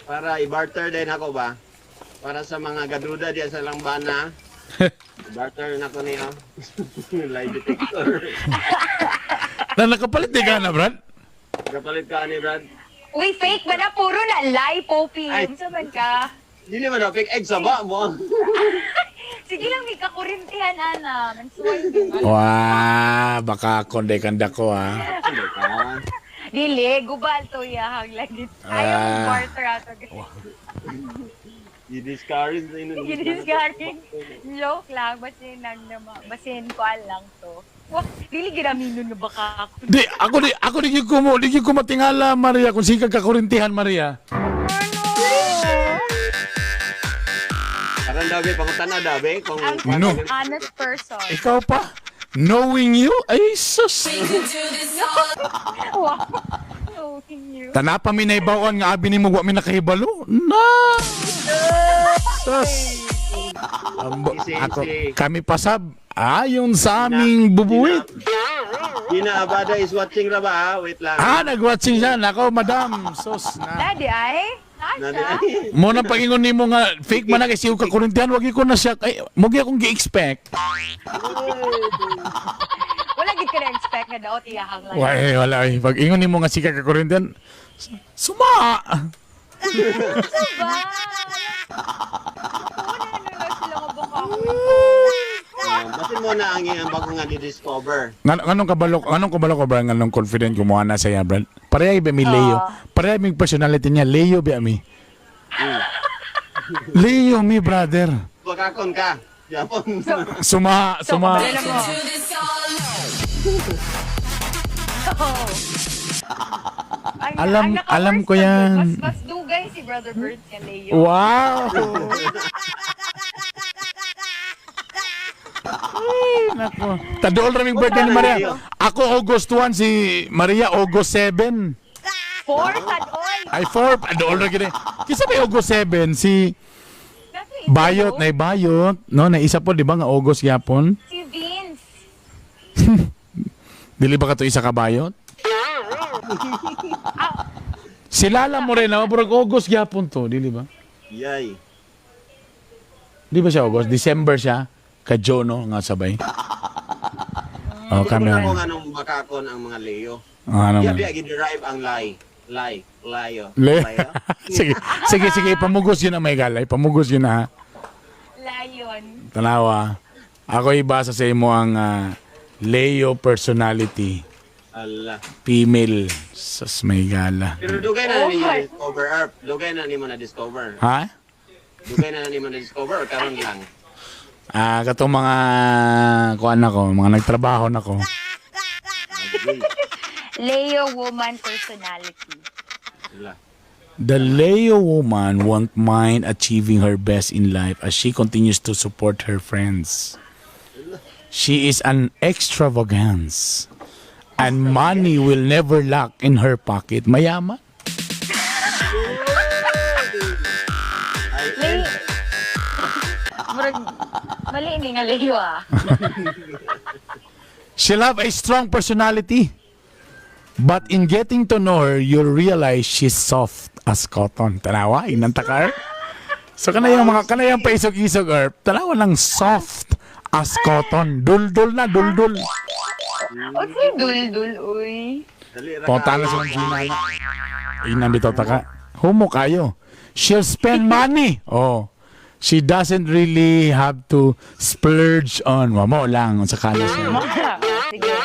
para i-barter din ako ba? Para sa mga gaduda diyan sa Langbana. Barter na ko niyo. Lie detector. Na nakapalit di ka na, Brad? Kapalit ka ni Brad. Uy, fake ba na? Puro na lie, Poppy. Ay. Unsa man ka? Dili man na fake egg sa ba mo. Sige lang, may kakurintihan, ana. Mansuway ka. Wah, baka konde kanda ko ah. Ano ka? Dili, gubal to yahang lagi. Ayaw Ah. barter ato. You discourage na yun. Gidisgaring. Joke lang, basin nang nama, basin ko lang to. Wah, dili ginaminon nga baka ako. Di ako di gyud ko matingala, Maria, kung sige ka kurintihan, Maria. Ano? Karon daw be pangutan na daw be kung Ang No. honest person. Ikaw pa knowing you, ay sus. We could do this all Wow. Knowing you. Tanapa mi naibawon nga abi nimo wa mi nakahibalo. Na. Sus. Easy, Ako, easy. kami pasab ayon sa aming bubuwit. Gina Abada is watching ra ba? Ah? Wait lang. Ah, nag-watching siya. Nako, madam. Sus na. Daddy ay? Nasha? Mo na pagingon nimo nga fake man na kay siyo ka kurintihan, wag ko na siya ay mo gyud akong gi-expect. Wala gid ka na-expect nga daot iyahang lang. Wala, wala. Ay. Pag ingon nimo nga sika ka kurintihan, suma. Ba? Una na lang sila nga baka ako. Basin mo na ang iyang bago nga di-discover. Nganong kabalo ko ba nganong confident kumuha na sa iya, Brad? Pareha ba mi Leo? Ah. Pareha mi personality niya, Leo ba mi? Leo mi, brother. Bakakon ka. Japon. Suma, So, suma. kabalo mo. do this all Oh. Alam- Ang naka-worst alam ko na yan. mas dugay si Brother Bird kay Leo. Wow! Ay, nako. Tadool raming birthday ni Maria. Ako August 1, si Maria August 7. Four sad oy. Ay, 4. Tadool ra gid. Kinsa may August 7? Si Nasa isa Bayot, po. na Bayot. No, na isa po, di ba nga August gyapon? Si Vince. Dili ba ka to isa ka Bayot? Si Lala Morena, murag August gyapon to, dili ba? Yay. Di ba siya August? December siya. Ka Jono nga sabay. Oh, kami. Kung kung anong bakakon ang mga Leo. Ano Yeah, man. di derive ang lie. Lie. Leo. Le. Leo. Sige, sige, sige, pamugos yun ang may galay. Pamugos yun ha. Lion. Tanawa. Ako ibasa sa imo ang Leo personality. Ala. Female. Sus, may gala. Pero dugay na Oh ninyo my- discover, Erp. Dugay na nimo na discover. Ha? Dugay na nimo na discover or karon lang. Ah, katong mga kuan ako, mga nagtrabaho na ko. Agay. Leo woman personality. Ala. The Leo woman won't mind achieving her best in life as she continues to support her friends. She is an extravagance and money will never lack in her pocket. Mayaman. Ay, Leo. Murag, mali ni nga Leo ah. She'll have a strong personality. But in getting to know her, you'll realize she's soft as cotton. Tanawa, inanta ka, Erp. So kanayang mga kanayang paisog-isog, Erp. Tanawa lang soft as cotton. Duldul na, duldul. O si Duldul, uy. Dali ra Punta na ka. sa mga Gina. Inang bitaw ta ka. Humo kayo. She'll spend money. Oh. She doesn't really have to splurge on. Wamo lang sa kala siya. Sige.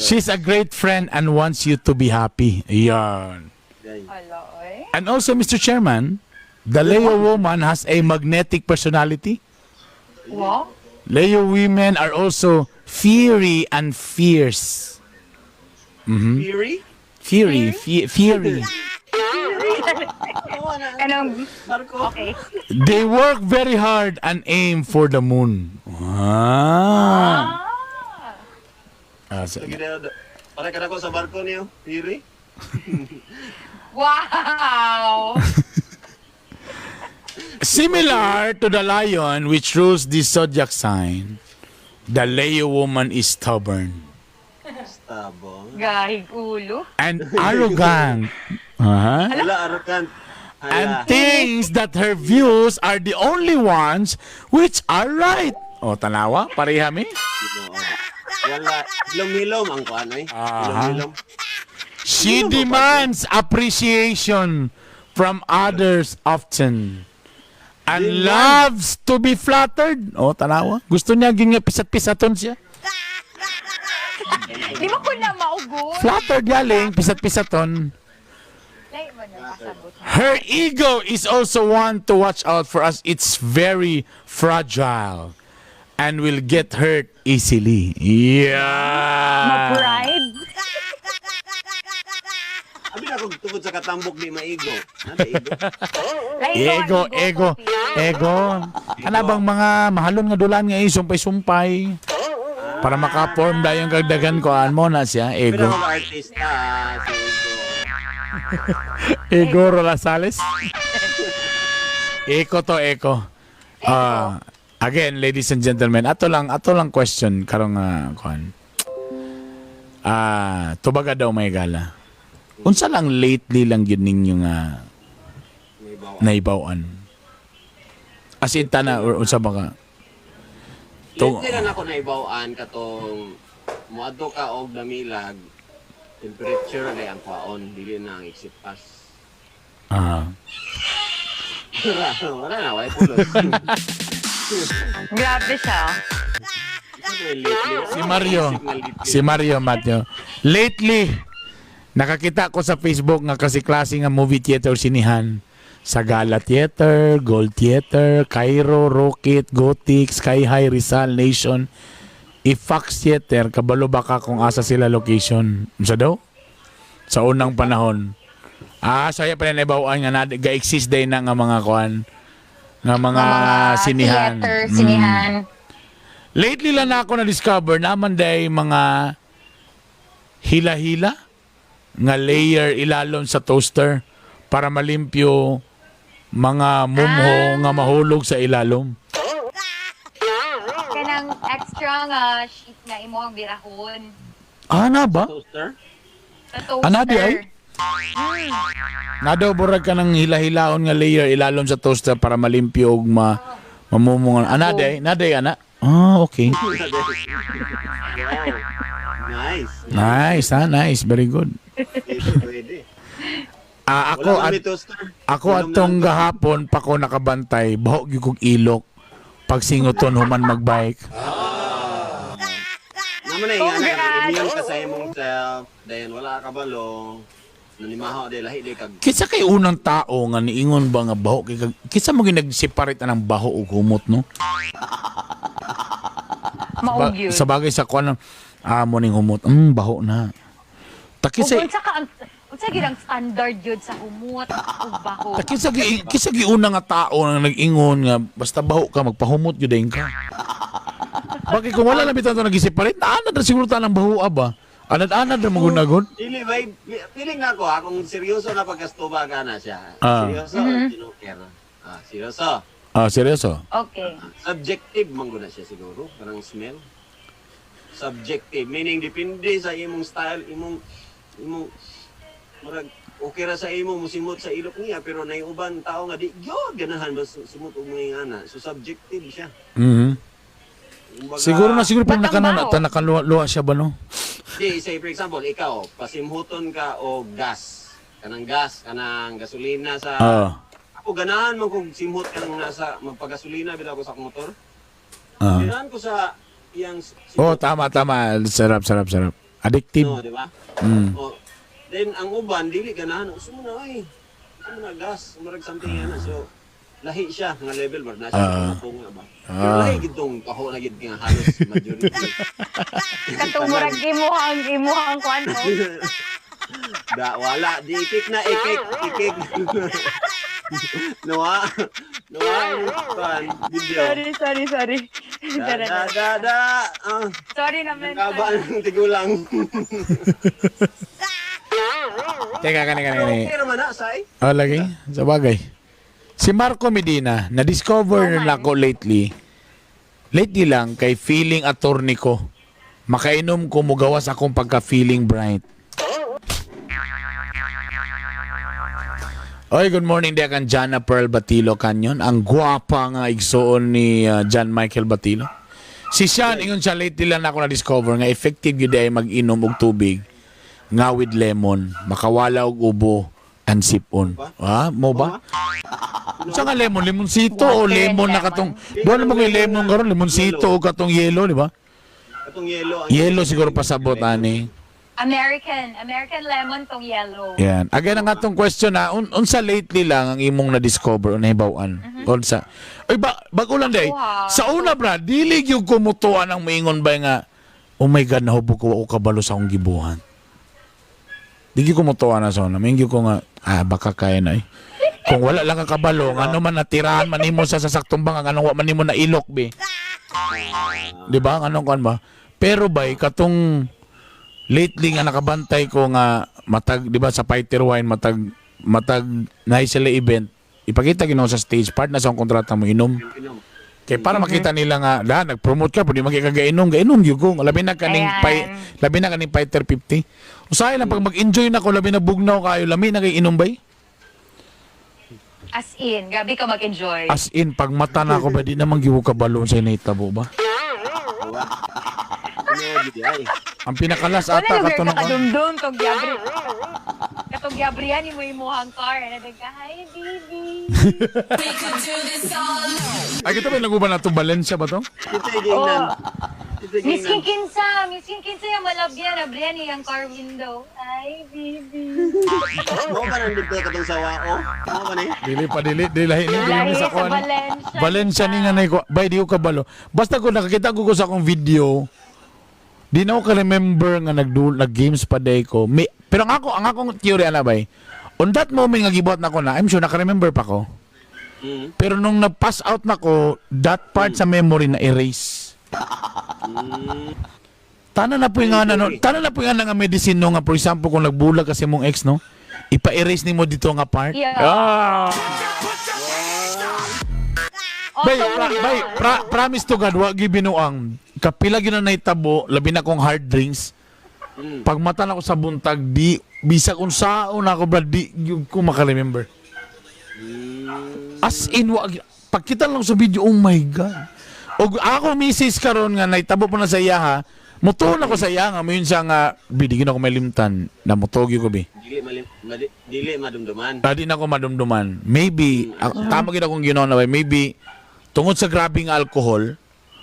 She's a great friend and wants you to be happy. Yan. Yay. Hala, oy. And also, Mr. Chairman, the Leo woman has a magnetic personality. Wow. Leo women are also fiery and fierce. Fury? Fury, fiery. Anong, Marco. okay. They work very hard and aim for the moon. Ah. Ah, Sige na. Para ka na ko sa barko niyo. Fury? Wow! Similar to the lion which rules the zodiac sign, the Leo woman is stubborn Stubborn. Gahig ulo. and arrogant. Uh-huh. Hala, arrogant. And Hala. thinks that her views are the only ones which are right. O, tanawa, pareha mi. Ginoo. Wala. Hilom-hilom ang kuan eh. Aha. Hilom-hilom. She demands appreciation from others often and Demand. loves to be flattered. Oh, tanawa. Gusto niya gyud nga pisat-pisaton siya. Di ba ko na maugol? Flattered galing, pisat-pisaton. Lahi mo na pasabot. Her ego is also one to watch out for us. It's very fragile and will get hurt easily. Yeah. Ma-pride? Abi na kung tungod sa katambok di maigo. Nada igo. Lahi ko ang Ego, ego, Kopi. ego. Ano bang mga mahalon nga dulan nga sumpay-sumpay para maka-form dayon kagdagan ko mo na siya, Pero ego. ako artista, si Ego. Ego Rosales. Eko to eko. Ah, again, ladies and gentlemen, ato lang question karong kuan. Tubaga daw may gala. Unsa lang lately lang gyud ninyo nga May bawa. naibaw-an? As in tana or unsa ba ka? To- Lately lang ako naibawaan katong muadto ka og damilag temperature na ang kwaon dili na ang exit pass. Wala, wala na, wala pulos. Grabe siya. Si Mario. Si Mario Mateo. Lately, nakakita ko sa Facebook nga kasi klase nga movie theater sinihan. Sa Gala Theater, Gold Theater, Cairo, Rocket, Gothic, Sky High, Rizal, Nation. If Fox Theater, kabalo ba ka kung asa sila location? Unsa daw? Sa unang panahon. Saya pa na naibaw-an nga na, ga-exist day na nga mga kuan nga mga sinihan. Theater, sinihan. Lately lang na ako na-discover naman day mga hila-hila nga layer ilalom sa toaster para malimpyo mga mumho nga mahulog sa ilalom. Kanang extra nga sheet nga imo ang birahon. Ana ba? Toaster? Sa toaster. Ana di ay? Na daw burag ka ng hila-hilaon nga layer ilalom sa toaster para malimpyo og mamumungan. Ana di ay? Na di ay, ana? Okay. Wow. Nice. Nice, ha? Nice. Very good. Pwede, pwede. Ako Wala at kami toaster. Ako Ulam na atong lang. gahapon pa ko nakabantay, baho gyud kog ilok. Pagsinguton human magbike. Naman na nga na, Congrats! immune ka sa imong self, then wala ka balo, nanimaho, di lahi, di kag Kinsa kay unang tao nga niingon ba nga baho kay kinsa mo gyud nag-separate anang baho ug humot, no? Maog yun. Sa bagay sa kuan amo ning humot. Baho na. Ta Ug kinsa unsa ka ang unsa gyud ang standard yun sa humot ug baho? ta kinsa gi una nga tao nga nag-ingon nga basta baho ka magpahumot gyud dayon ka. Bakit kung wala lang bitaw to nag-separate, naanad ra siguro ta ng baho ba? Anad-anad ra magunagon. Dili ba, feeling na ako ha, kung seryoso na pagkastuba ka na siya. Seryoso, tinuker. Seryoso. Seryoso. Okay. Subjective man gud na siya siguro, parang smell. Subjective, meaning depende sa imong style, imong imong murag okay ra sa imo musimot sa ilok niya pero nay uban tao nga di gyud ganahan ba sumot og mga ingana. So subjective siya. Kumbaga, Siguro na siguro pag Ba't ang nakano baho? ta nakaluha siya ba, no? Di, say for example, ikaw pasimhuton ka og gas. Kanang gas, kanang gasolina sa Ako ganahan man kung simhot kang nasa magpagasolina bitaw ko sa akong motor. Ganahan ko sa iyang Oh, simhot. tama tama. Sarap sarap sarap. Addictive. No, di ba? Oh, then ang uban dili ganahan, uso mo na ay. Uso mo na gas, murag something yan na. So lahi siya nga level bar na siya nga ba. Pero lahi gid tong kaho na gid nga halos majority. Katong murag imuhang kuan no? Da wala di ikik na ikik ikik. Noa Noa kan video. Sorry, sorry, sorry. Da da da da. Sorry naman. Kaba ng tigulang. Teka, kani kani kani. Okay naman na, say. Oh, lagi. Sa bagay. Si Marco Medina, na-discover na ko lately. Lately lang, kay feeling attorney ko. Makainom ko mugawas akong pagka-feeling bright. Oy, good morning diya kan Jana Pearl Batilo Canyon. Ang gwapa nga igsuon ni John Michael Batilo. Si Sean, ingon siya, lately lang ako na-discover nga effective yun ay mag-inom og tubig. Nga with lemon, makawala og ubo and sipon. Ah, mo ba? Sa nga lemon, lemonsito o Water and lemon na lemon. katong buwan mo kay lemon karon, lemonsito o katong yellow, di ba? Katong yellow. Ang Yellow siguro pasabot ani. American. American lemon tong yellow. Yan. Again, ang atong question na, unsa lately lang ang imong na-discover o nahibaw-an? Unsa? Ay, bago lang day. Wow. Sa una, bra, dili gyud ko mutuan ang moingon ba nga, oh my God, nahubog ko, wa ko kabalo sa akong gibuhat. Di gyud ko mutuan na sa una. Moingon gyud ko nga, ah, baka kaya na eh. Kung wala lang ka kabalo, ano man natirahan man nimo sa sasaktong bang, ang anong wa man nimo na ilok, be. Di ba? Ang anong kuan ba? Pero bay, katong lately nga nakabantay ko nga matag, di ba, sa Fighter Wine matag matag na sila event, ipakita gino sa stage part na sa akong kontrata mo inom Inom. kay para makita nila nga da nag-promote ka pwede magkakagainom gainom gyud ko labi na kaning Ayan. pi, labi na kaning Fighter 50. Usahay lang pag mag-enjoy na ko, labi na bugnaw kayo, lami na kay inom bay. As in, gabi ka mag-enjoy. As in, pag mata na ako ba, di naman gyud ko kabalo sa inahitabo ba. Ano gyud ay. Ang pinakalas Wala ata lugar kato ka ng kadumdum tong gabri. Katong gabriyan mo imuhang car. Ano ka, hi baby. We could do this all night. Ay, kita ba naguban na to Valencia ba to? Kita gingnan. Kita Miskin gingnan. kinsa, miskin kinsa yung malabyan, abriyan iyang car window. Hi baby. Mo ba nandito katong sa wao? Mo ba ni? Dili pa dili dili lahi ni dili Lahi ni sa sa kuan. Valencia. Valencia ni nga nay ko. Bay di ko kabalo. Basta ko nakakita ko sa akong video. Di na ako ka-remember nga nagdu nag-games pa day ko. May, pero ang akong theory ana bay. On that moment nga gibuhat na ko na, I'm sure naka-remember pa ko. Pero nung na-pass out na ko, that part sa memory na erase. Tana na po yung nga na, no, tana na po yung nga na nga medicine no, nga for example kung nagbulag kasi mong ex no, ipa-erase nimo dito nga part. Yeah. Ah! Oh, Bay, bay, promise to God, wa gibinuang. Kapila gyud na naitabo, labi na kong hard drinks. Pag mata na ko sa buntag, di bisag unsaon ako brad, di gyud ko makaremember. As in, wa pagkita lang sa video, oh my God. Og ako misis karon nga naitabo po na sa iya ha. Mutuon ako sa iya nga moyun siya nga bi di gyud ako malimtan na mutugi ko bi. Dili malim dili madumduman. Dadi na ako madumduman. Maybe, tama gid akong ginawa na ba, maybe, tungod sa grabe nga alcohol,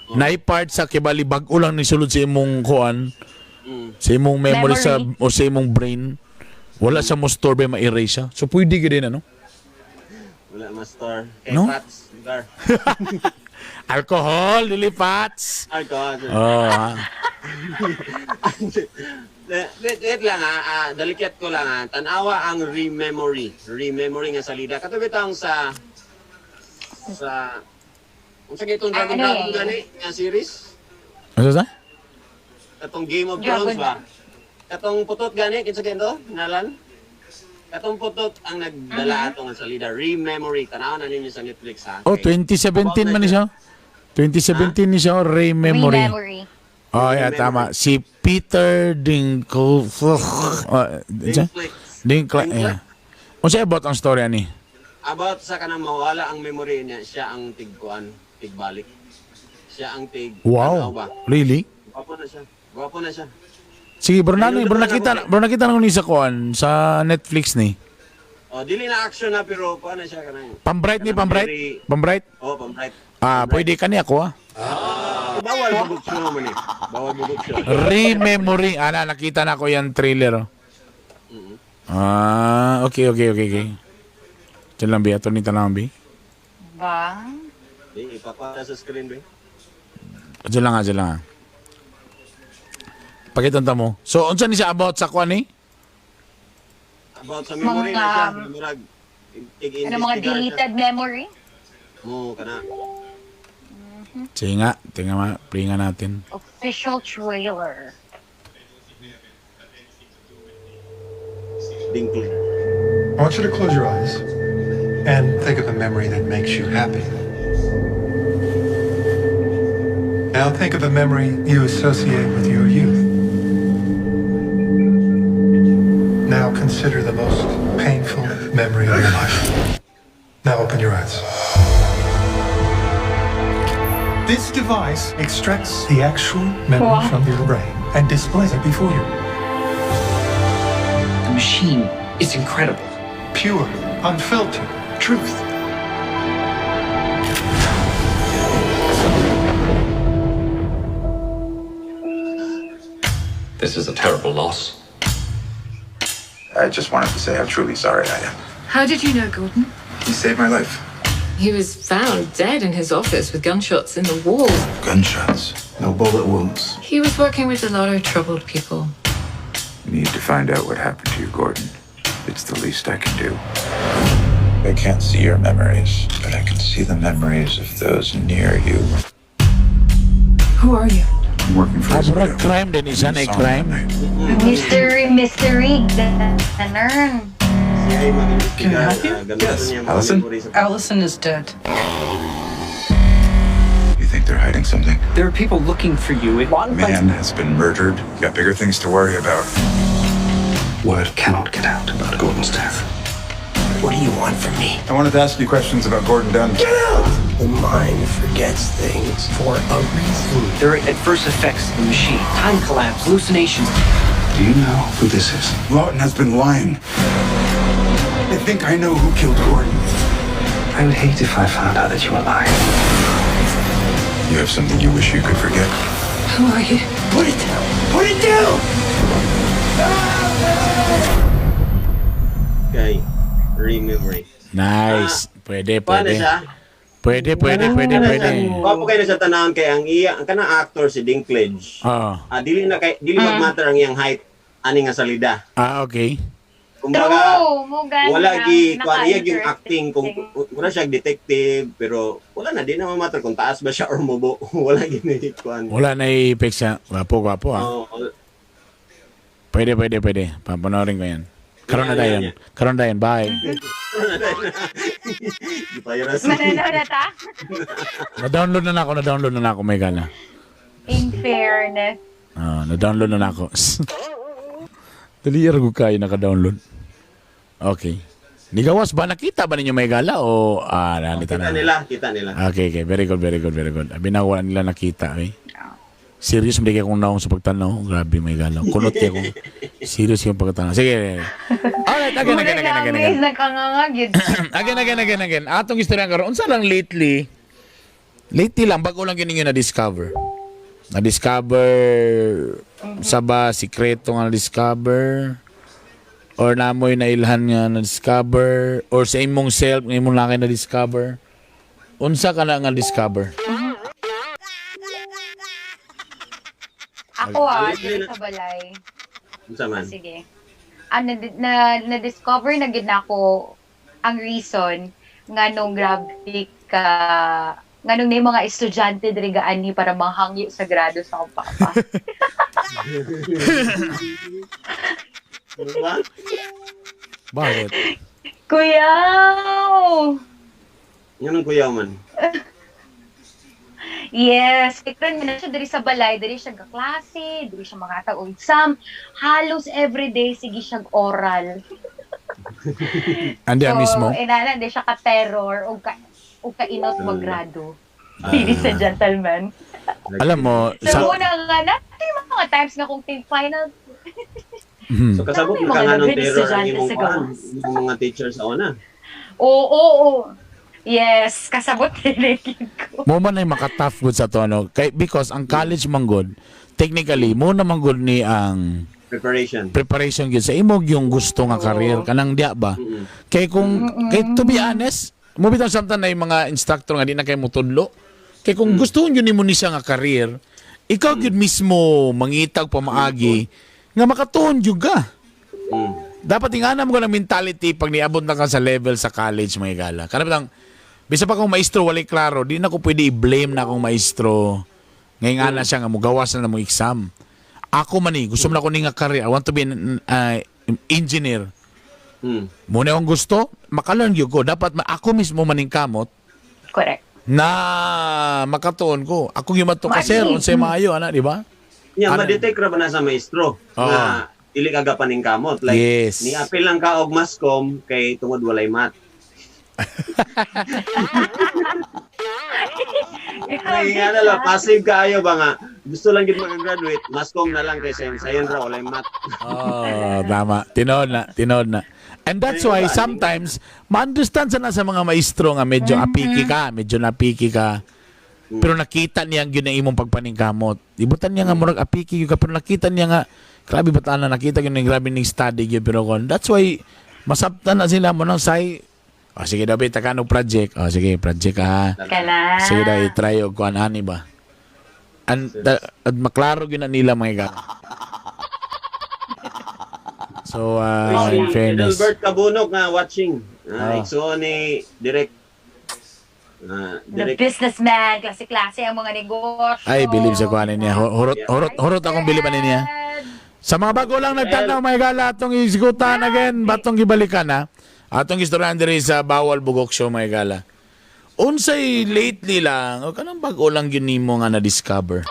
naipart sa kibali bag-o lang ni sulod sa imong kuan, sa imong memory, Memory. sa o sa imong brain, wala sa mo store ba ma-erase siya. So pwede gid din ano? Wala ma-store. Kay No? Pats, lugar. Alcohol, dili pats. Alcohol. Oh, ha. Wait, wait lang ha. Ah, dalikyat ko lang ha. Tanawa ang rememory. Rememory nga salida. Kato bitang sa unsa kay itong Dragon Ano Dragon eh? gani nga series? Ano sa? Katong Game of Dragon Thrones ba? Katong putot gani kinsa kay to? Nalan? Katong putot ang nagdala ato nga salida. Rememory. Tanawa na ninyo sa Netflix ha. Oh, Okay. 2017 man ni siya. 2017 ni siya, oh, Ray Memory. Rememory. Oh, yeah, tama. Si Peter Dinklage. Oh, Netflix. Dinklage. Yeah. Unsa about ang story ani? About sa kanang mawala ang memory niya, siya ang tigkuan, tigbalik. Siya ang tig Wow. tanaw ba? Really? Gwapo na siya. Gwapo na siya. Sige, bro, na, Ayun, bro, na nakita, ako. bro, nakita na ko ni sa kuan sa Netflix ni. Oh, dili na action na pero kuan na siya kanang. Pambright ni, Kanang pambright? Pambright? Oh, pambright. Ah, pwede ka ni ako ah. Bawal bugok siya man eh. Bawal bugok siya. Rememory. Ana, nakita na ko yan trailer. Oh. Ah, okay. Diyan lang, bi. Ato ni tanawang, bi. Ba? Di ipakita sa screen be. Diyan lang, ah, diyan lang, ah. Pakita mo. So, unsa ni siya about sa kuan ni? About sa memory na Mga, siya, murag tig Ano mga deleted memory? Mo kana. Sige nga, tingnan ma, play nga natin. Official trailer. Dinkle. I want you to close your eyes and think of a memory that makes you happy. Now think of a memory you associate with your youth. Now consider the most painful memory of your life. Now open your eyes. This device extracts the actual memory Wow. from your brain and displays it before you. machine is incredible. Pure, unfiltered truth. This is a terrible loss. I just wanted to say how truly sorry I am. How did you know Gordon? He saved my life. He was found dead in his office with gunshots in the wall. Gunshots. No bullet wounds. He was working with a lot of troubled people. Need to find out what happened to you, Gordon. It's the least I can do. I can't see your memories, but I can see the memories of those near you. Who are you? I'm working for Ah, his murag widow. crime din isa na Saw him crime. that night. Mystery, mystery. Ganun. Siya ay mag-imbestiga. Can I help you? Gamiton Yes. niya mga Allison? memory sa Allison is dead. You think they're hiding something? There are people looking for you. Man has been murdered. You got bigger things to worry about. Word cannot get out about Gordon's death. What do you want from me? I wanted to ask you questions about Gordon Dunn. The mind forgets things for a reason. There are adverse effects to the machine. Time collapse, hallucinations. Do you know who this is? Lawton has been lying. I think I know who killed Gordon. I would hate if I found out that you were lying. You have something you wish you could forget? Who are you? Put it down! Put it down! Kay Rememory. Nice. Pwede, Paano pwede. siya? Pwede, pwede, pwede, Paano pwede. siya? Gwapo kayo na sa tanawon kay ang iya, ang kanang actor si Dinklage. Oo. Ah, dili na kay dili magmatter ang iyang height ani nga salida. Ah, okay. Kumbaga, True. Mo gani wala ang gi kuan iya yung naka-interesting. acting kung wala siya detective pero wala na di na matter kung taas ba siya or mubo wala gini kuan. Wala na i-fix siya. Gwapo, gwapo ah. Oo. Pwede, pwede, pwede. Papanoorin ko yan. Karon na Yeah, dayon. Karon dayon. Bye. Di pa yun Mananaw na ta? Na-download na ako, na-download na ako, may gala. In fairness. Ah, na-download na ako. Dali ko kayo naka-download. Okay. Nigawas ba nakita ba ninyo may gala o ah nalita Kita na? nila, kita nila. Okay, okay. Very good, very good, very good. Abi na wala nila nakita eh. Serious hindi kayo kung naong sa pagtanaw. Grabe may gala. Kunot kayo kung serious yung pagtanaw. Sige. Alright, again, again, again, again, again. Amaze, nakangangag yun. Again, again, again, again. Atong istorya karon unsa lang lately? Lately lang bago lang gyud ninyo na-discover. Na-discover sa ba sikreto nga na-discover or namoy na ilhan nga na-discover or sa imong self nga imong laki na-discover. Unsa ka na nga discover? Ako ah, diri sa balay. Unsa man? Sige. Ah, na, na, na-discover na gid na ako ang reason nga nung grabe ka nga nung na mga estudyante diri gaani para manghangyo sa grado sa akong papa. Ano ba? Bakit? Kuya! Nganong kuyaw man? Yes, kay na siya diri sa balay, diri siya gaklase, diri siya makatag og exam. Halos everyday sige siya oral. Andi So, mismo. inana di siya ka-terror o ka o kainot magrado. Ladies and gentlemen. Alam mo So, sa muna nga na, yung mga times nga kung ting final, Mhm. So kasabot May na ka mga nga ng nabit terror ang estudyante imong sa kuan, gawas. imong mga teacher sa una. oo, oo, oo. Yes, kasabot tinigid ko. Mo man ay makatough gud sa to ano kay because ang college man gud technically mo na man gud ni ang Preparation. preparation gyud sa imong yung gusto nga career kanang diya ba kay kung kay to be honest mo bitaw samtang na yung mga instructor nga di na kay motudlo kay kung gusto gyud nimo ni siya nga career ikaw gyud mismo mangitag pamaagi nga makatuon gyud ka. Dapat ingana mo ka ng mentality pag niabot na ka sa level sa college mga gala. Kana bitang bisa pa kung maestro walay klaro, di na ko pwede i-blame na akong maestro. Ngayon nga na siya nga mugawas na na mo exam. Ako man eh, gusto man ako ni nga career. I want to be an engineer. Muna akong gusto, makalearn gyud ko. Dapat ako mismo maningkamot Correct. na makatuon ko. Ako yung mato ka sir, Ma-agree. unsay maayo ana, di ba? Nya Ano? ma-detect ra ba na sa maestro Oo. nga dili ka gapaning kamot. Like Yes. ni apil lang ka og mascom kay tungod walay math. Ay, nga na lang, passive kaayo ba nga. Gusto lang gid makagraduate, masscomm na lang kay sayon sayon ra walay math. Oh, tama. Tinood na, tinood na. And that's why sometimes ma-understand sana sa mga maestro nga medyo apiki ka, medyo napiki ka. Pero nakita niya ang gyud ang imong pagpaningkamot. Ibutan niya nga murag apiki gyud ka pero nakita niya nga grabe ba na nakita gyud ni grabe ning study gyud pero kon. That's why masabtan na sila mo nang say. Oh, sige daw, be, tagaan og project. Oh, sige, project ka ha. Kana. Sige daw, i-try og kuan ani ba. And, at maklaro gyud na nila mga igala. So, in fairness. Albert Kabunok nga watching. Ah. Igsuon ni Direk. The Direk businessman, klase-klase ang mga negosyo. Ay, believe sa kuan niya. Hurot, hurot, hurot akong biliban niya. Sa mga bago lang nagtanaw, mga igala, atong isgutan again, batong gibalikan ha. Atong istoryahan diri sa Bawal Bugok Show, mga igala. Unsay lately lang, o kanang bago lang yun nimo nga na-discover?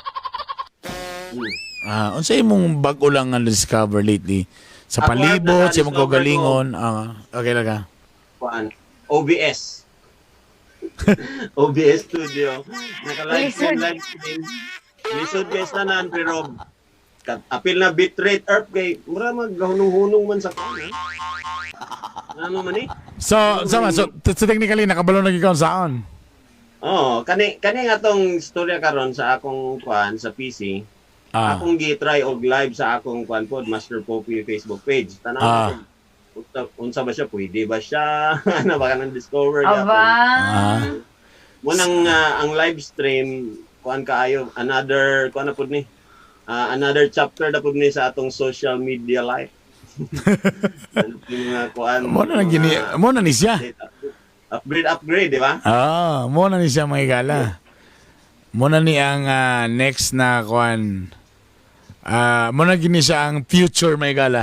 Ah, unsay imong bago lang nga na-discover lately? Sa Ako, palibot, sa imong na-discover ko. kaugalingon. Ah, okay lang ka. Kuan OBS. OBS Studio. Naka-live stream, live stream. Lisod guys tanan pero apil na bitrate earth kay mura maghunong-hunong man sa kuan. Eh. Ano man eh? So, technically, nakabalo na ikaw saon. Oo, kani kani nga tong istorya karon sa akong kuan sa PC. Akong gi-try og live sa akong kuan pod Master Poppy Facebook page. Tanaw ko unsa ba siya, pwede ba siya? Ano ba kanang discover Aba. Munang ang live stream kuan kaayo another kuan na pud ni. Another chapter na pud ni sa atong social media life. Ano po yung mga kuan? Mo na gini, mo na ni siya. Upgrade upgrade, di ba? Ah, mo na ni siya mga igala. Mo na ni ang next na kuan. Ah, mo na gini siya ang future mga igala.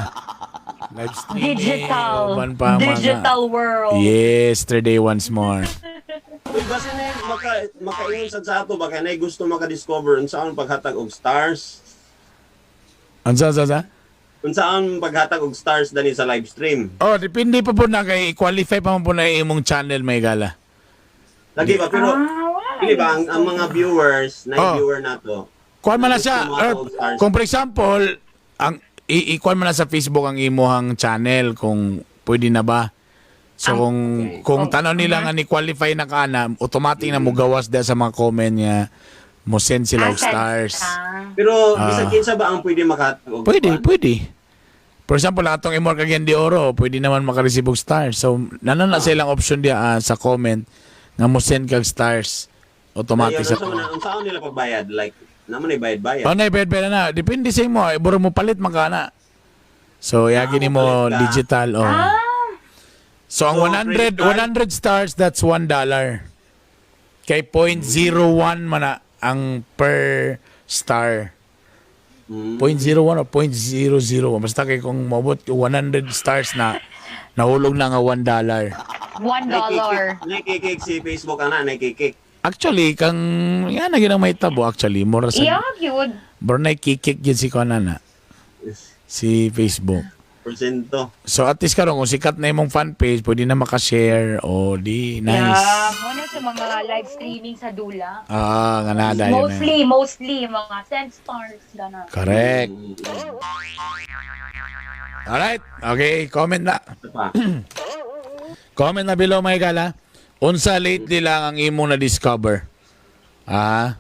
Live streaming. Digital. Uban pa mga- Digital world. Yesterday once more. Uy, basta na makaingon sad sa ato baka nay gusto maka-discover unsaon paghatag og stars. Unsa sa sa? Unsaon paghatag og stars dani sa live stream. Oh, depende pa po na kay qualify pa man po na imong channel mga igala. Lagi ba pero dili ba ang mga viewers, na viewer nato. Kuan man na siya. Gusto Or, og stars. kung for example, ang i-kuan man na sa Facebook ang imuhang channel kung pwede na ba. So kung tanaw nila nga ni qualify na ka na, automatic na mugawas da sa mga comment niya, mo send sila og Ah, send stars. ka. Pero bisan kinsa ba ang pwede makahatag og Pwede, kuan? pwede. For example, atong Imor Cagayan de Oro, pwede naman makareceive og stars. So, nanan na silang option diya sa comment nga mo send kag stars automatic Ayun, sa unsa man unsaon nila pagbayad like naman ay bayad-bayad. Oh, na bayad bayad na. Depende sa imo. Eh, buro mo palit magkana. So, yagi ni mo mopalit ka. digital. Oh. So, ang So, 100, credit card? 100 stars, that's $1. Kay 0.01 man na ang per star. 0.01 o 0.001. Basta kay kung maabot 100 stars na, nahulog na nga $1. $1. Nakikik si Facebook ana, nakikik. Actually, kang, yan na ginang may tabo actually. Mura sa, Yeah, yun. bro na kikik yun si kuan na. Si Facebook. Porsyento. So at least karon kung sikat na imong fan page, pwede na makashare o di nice. Yeah, muna sa mga live streaming sa dula. Ah, nga na dayon. Mostly, mostly, mga send stars, gano'n. Correct. Alright. Okay, comment na. Ito pa. Comment na below mga igala. Unsa lately lang ang imong na-discover? Ah.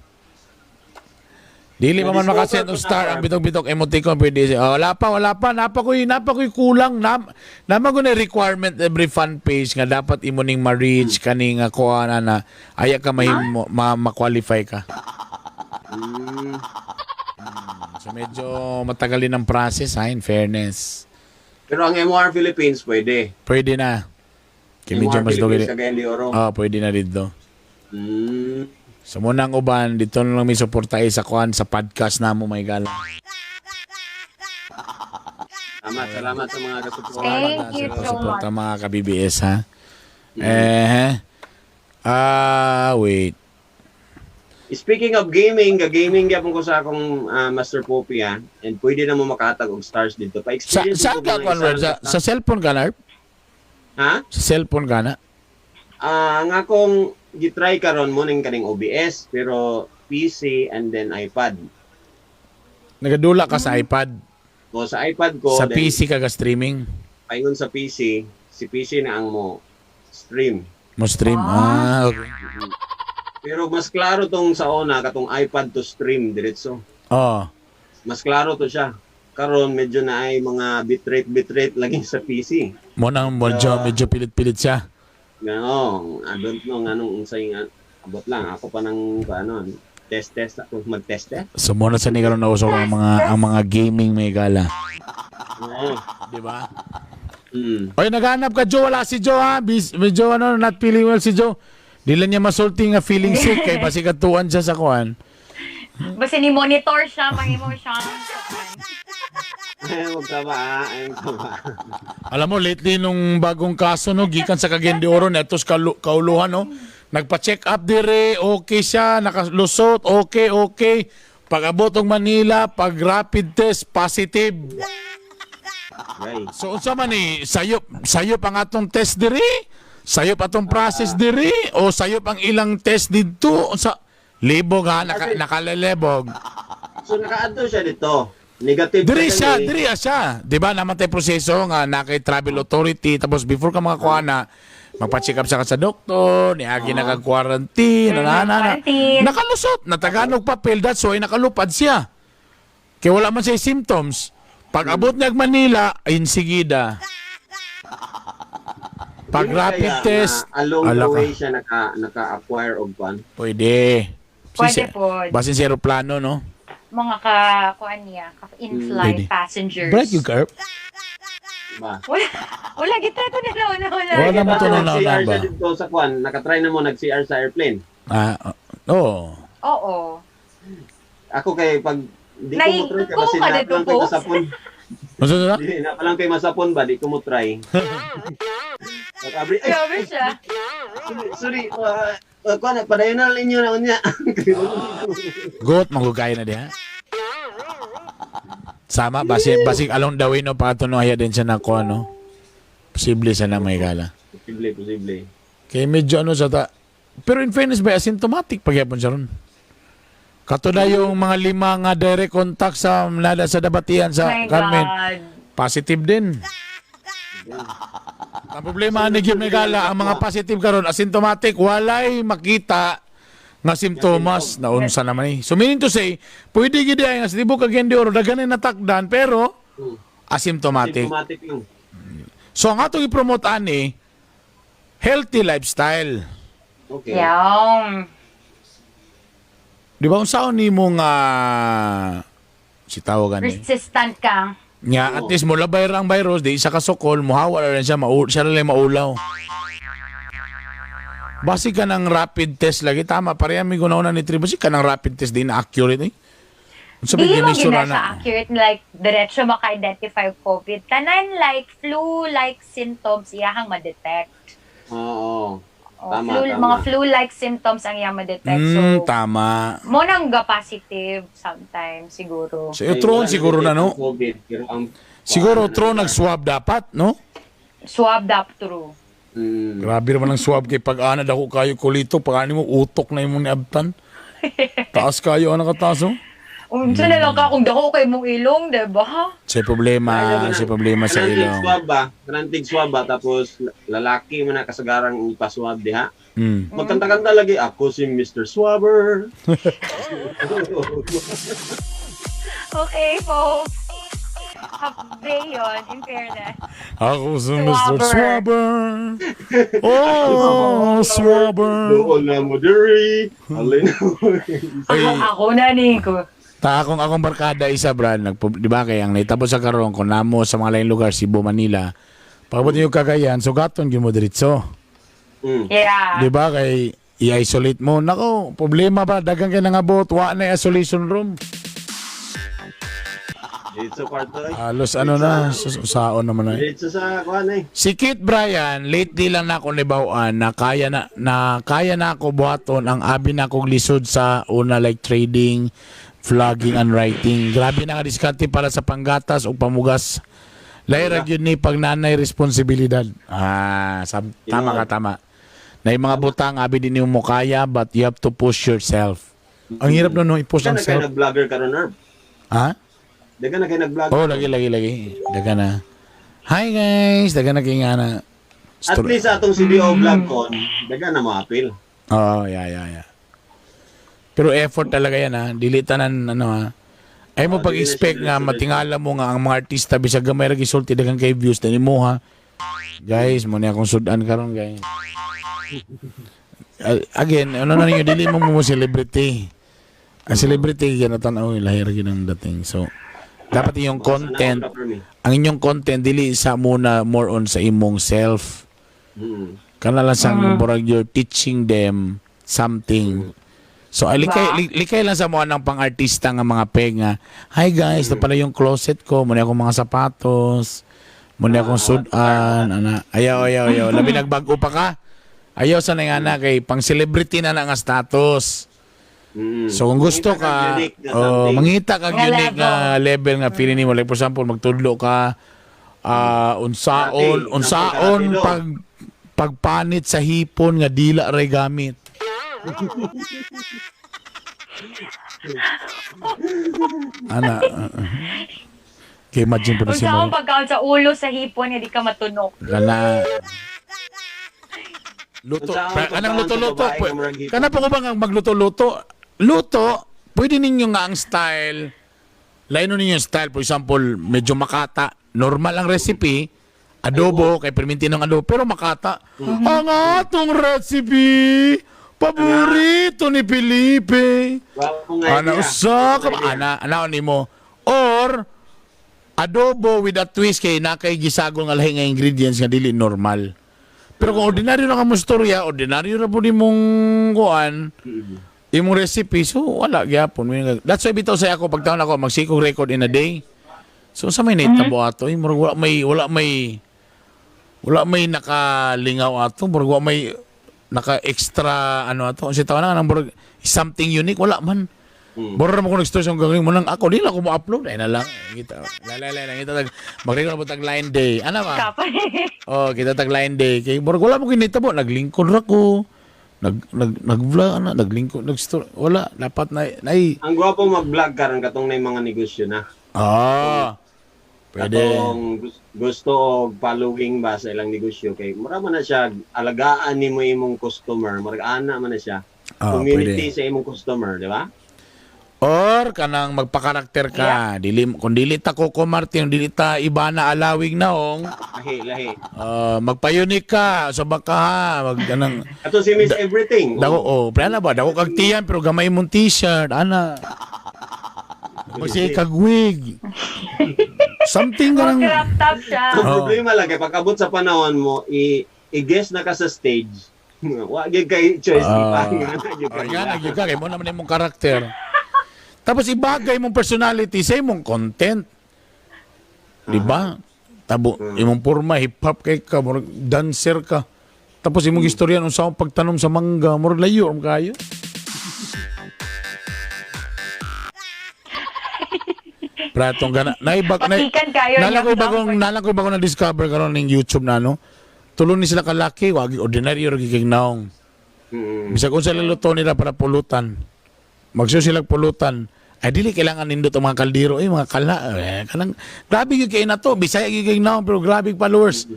Dili pa man Na-discover makasend og ko na, star ang Barb. bitok-bitok emoticon pwede siya. Oh, wala pa, wala pa. Napa ko'y kulang. Nama ko na requirement every fan page nga dapat imo ning ma-reach kani nga kuha na na aya ka mahimo ma-qualify ka. So medyo matagal din ang process ha, in fairness. Pero ang MR Philippines pwede. Pwede na. Kay medyo MR mas Philippines dugay. Cagayan de Oro. Ah, pwede na dito. So muna ang uban, dito na lang may suporta sa kuan sa podcast na mo may gala. Salamat, salamat sa mga kasuporta. Thank you so much. Suporta mga ka-BBS ha. Eh, wait. Speaking of gaming, ga-gaming gyapon ko sa akong Master Poppy ah. And pwede na mo makahatag og stars dito. Sa Pa-experience saan ko ka mga kuan isa- Sa cellphone ka na? Ha? Sa cellphone ka na? Ah, ang akong gitry karon mo ning kaning OBS pero PC and then iPad. Nagadula ka sa iPad. O sa iPad ko Sa then PC ka ga streaming. paingon sa PC, si PC na ang mo stream. Mo stream. Ah, okay. Pero mas klaro tong sa una katong iPad to stream diretso. Oh. Mas klaro to siya. Karon medyo na ay mga bitrate bitrate lagi sa PC. Mo nang medyo, medyo pilit-pilit siya. No, I don't know nganong unsay nga abot lang ako pa nang paano test test ako mag-test test. So mo na sa ni karon nauso ang mga gaming may gala. Oo. Di ba? Mm. Oy, naghanap ka Joe, wala si Joe ha. Medyo ano, not feeling well si Joe. Di lang niya masulti nga feeling sick kay basi katuan siya sa kuan. Basta ni-monitor siya, mahimo siya. Ay, wag ka ba? Ah? Ay, ka ba? Alam mo, lately nung bagong kaso no, gikan sa Cagayan de Oro, netos kauluhan no, nagpa-check up dire, okay siya, nakalusot, okay, okay. Pag abot og Manila, pag rapid test, positive. Right. So unsa man ni sayop sayop ang atong test diri? Sayop atong process diri o sayop ang ilang test didto? Unsa libog ha, nakalelebog. So nakaadto siya dito. Negative Diri siya, kani. diri siya. 'Di ba naman tay proseso nga na kay travel authority tapos before ka makakuha na magpa-check up sa ka sa doktor, niagi na kag quarantine, na, na, na. Quarantine. Nakalusot, nataganog papel, that's why nakalupad siya. Kaya wala man siya symptoms. Pag abot niya og Manila, insigida. Pag Dili rapid kaya test, na along ala the ka. way siya naka-acquire og kwan. Pwede. Pwede po. Basin sa aeroplano, no? Mga ka, kuan niya, ka in-flight Pwede. passengers. Break yung curve. Ba? Wala, wala, gitry ko na na, wala. Wala na mo to na Nag-CR na ba? siya dito sa kwan. Nakatry na mo nag-CR sa airplane. Ah, oo. Oo. Ako kay pag di ko mo try Nai- kasi ka na dito, lang kay folks. masapon. Ano na? Di na pa lang kay masapon ba di ko mo try. Pag abri ay Grabe siya. sorry, sorry. Kwan padayon na lang inyo na unya. Goat, manggugaya na diha. Sama, basi, basig along the way, no, pato no, haya din siya na ko, ano. Posible siya na may gala. Posible, posible. Kaya medyo ano sa ta. Pero in fairness ba, asymptomatic pagyapon siya ron. Kato na yung mga lima nga direct contact sa nada sa Dabatian sa My Carmen. God. Positive din. Ang problema ni Gim Megala, ang mga positive karon asymptomatic, walay makita nga simptomas na unsa naman eh. So meaning to say, pwede gid ay nga sa tibok Cagayan de Oro daghan na natakdan pero asymptomatic. Symptomatic lang. So ang atong i-promote ani healthy lifestyle. Okay. Yeah. Di ba unsaon nimo nga si tawagan ni? Resistant ka. Nya at least mo labay ra ang virus di isa ka sukol muhawa ra lang siya siya ra lang maulaw. Basi ka ng rapid test lagi tama pareha mi gunaw na ni Tribo ka ng rapid test di na accurate eh. Unsa Dili may mo gimisura gina siya na? accurate like diretso maka-identify og COVID. Tanan like flu-like symptoms iyahang ma-detect. Oo. Oh, Tama, flu, tama. mga flu-like symptoms ang iyang ma-detect. So, Tama. mo nang ga-positive sometimes siguro. So, Tron Ay, wala siguro na no. na COVID, pero ang Siguro Tron nag-swab dapat, no? Swab up true. Grabe naman ang swab kay pag ana dako kayo kulito, pag ani mo utok na imong niabtan. Taas kayo ana kataas oh. Unsa na lang ka kung dako kay mong ilong, diba? Sa problema sa Kanang tig ilong. swab ba? Kanang tig swab ba? Tapos lalaki man na kasagarang ipaswab diha. Magkanta-kanta lagi ako si Mr. Swabber. Okay, folks. Half day yun, in fairness. Ako si Mr. Swabber. Swabber. Oh, Swabber. Doon na mo diri. Alin. Ako, ako na ni ko. Ta akong barkada isa brad nag di ba kay ang nahitabo sa karon kung namo sa mga laing lugar Cebu, Manila. Pagabot niyo Cagayan, sugaton gyud mo diretso. Yeah. Di ba kay i-isolate mo. Nako, problema ba daghang kay nangabot, wa na isolation room. Dito kwarto eh. Halos ano na, saon naman na. Dito sa kuan eh. Si Kit Bryan, lately lang na ako nibawaan na kaya na, na kaya na ako buhaton ang abi na akong lisod sa una like trading, vlogging and writing. Grabe na nga diskarte para sa panggatas o pamugas. Lahi ra gyud ni pag nanay responsibilidad. Ah, tama ka tama. Na yung mga butang abi din nimo mo kaya, but you have to push yourself. Ang hirap na no i-push Daga ang na kayo self. nag-vlogger karon, Herb. Ha? Daga na kayo nag-vlogger. Oh, lagi lagi lagi. Daga na. Hi guys, daga na kay nga na. At least sa atong CDO vlog kon, daga na mo-apil. Oh, yeah. Pero effort talaga yan ha. Dili tanan ano ha. Ay mo Oh, dili na pag-expect siya nga sunod-sunod. matingala mo nga ang mga artista bisag gamay ra gisulti daghang kay views dani mo ha. Guys, mo ni akong sudan karon guys. Again, ano na ninyo dili mo mo celebrity. Ang celebrity yan tan-aw lahi ra gyud ang dating. So dapat iyong content, Sana ako ka, Permi. ang inyong content dili sa muna more on sa imong self. Kana lang sa murag you're teaching them something. So ay, likay, likay lang sa mga ng pang-artista nga mga peg nga, "Hi guys, ito pala yung closet ko, muna akong mga sapatos, muna akong sudan," ana. Ayaw, ayaw, ayaw. Labi nagbag-o pa ka. Ayaw sa nga na kay pang celebrity na na nga status. So kung gusto Mangita ka, kag unique na oh, something. mangita kag Nga unique nga level nga feeling nimo, like for example magtudlo ka unsaon Karate, unsaon karate do. pag pagpanit sa hipon nga dila ray gamit. Ana. Kay imagine po na si Unsa akong Mari. pagkaon sa ulo sa hipon nga di ka matunok. Kana. Luto. Unsa akong Kanang pagkaon sa luto-luto. babae nga murag hipon? Kana po ko ba nga magluto-luto? Luto, pwede ninyo nga ang style. Lain ninyo yung style. For example, medyo makata. Normal ang recipe. Adobo, kay perminti ng adobo. Pero makata. Ang atong recipe, paborito ni Felipe. Gwapo nga Ana idea. usa ka ba? Ana, ana nimo. Or adobo with a twist kay na kay gisagol nga lahi nga ingredients nga dili normal. Pero kung ordinaryo na ka mo storya, ordinaryo ra pud imong kuan, imong recipe, so wala gyapon. That's why bitaw sa ako pagtaon ako magsikog record in a day. So sa may nahitabo ato, eh, murag wala may nakalingaw ato, murag wala may naka extra ano ato. Kasi tawa na nang murag something unique wala man. Mura mo kung nag-story sa gagawin mo nang ako, di lang ako mo-upload. Ay na lang. Kita. La la la la kita tag mag-record mo tag line day. Ano ba? Kapay. Oh, kita tag line day. Kay murag wala mo kinitabo, naglingkod ra ko. Nag nag nag-vlog ana, naglingkod, nag-story. Wala, dapat na nay. Ang gwapo mag-vlog karon katong na mga negosyo na. Ah. Pwede. Katong gusto og following ba sa ilang negosyo kay mura man na siya alagaan nimo imong customer, murag ana man na siya. Ah, Community pwede. sa imong customer, di ba? Or kanang magpakarakter ka. Dili kung dili ta Coco Martin, dili ta Ivana Alawig naong, Lahi, lahi. Magpa-unique ka sa baka ha, mag kanang Ato si Miss Everything. Dako oh, plana ba dako kag tiyan pero gamay mong t-shirt ana. Magsige kag wig. Something kanang Crop top siya. Ang Oo. problema lang kay pag-abot sa panahon mo, i-guess na ka sa stage. Wa gyud kay choice Ah. pa nga na gyud ka. Oh, nga na gyud ka kay mo naman imong karakter. Tapos ibagay mong personality sa imong content. Di ba? Tabo, imong porma hip hop kay ka, murag dancer ka. Tapos imong istorya unsa akong pagtanom sa mangga, murag layo ram kayo. Pratong gana. Naibag na Patikan kayo Nala ko yung bagong nala ko bagong na discover karon ning YouTube na no. Tulo ni sila kalaki, wagi ordinaryo ra gyud kay naong. Bisag unsa luto nila para pulutan. Magsuyo sila pulutan. Ay dili kailangan nindot ang mga kaldero eh mga kala eh, kanang grabe gyud kay na to Bisaya gyud kay naong pero grabe followers.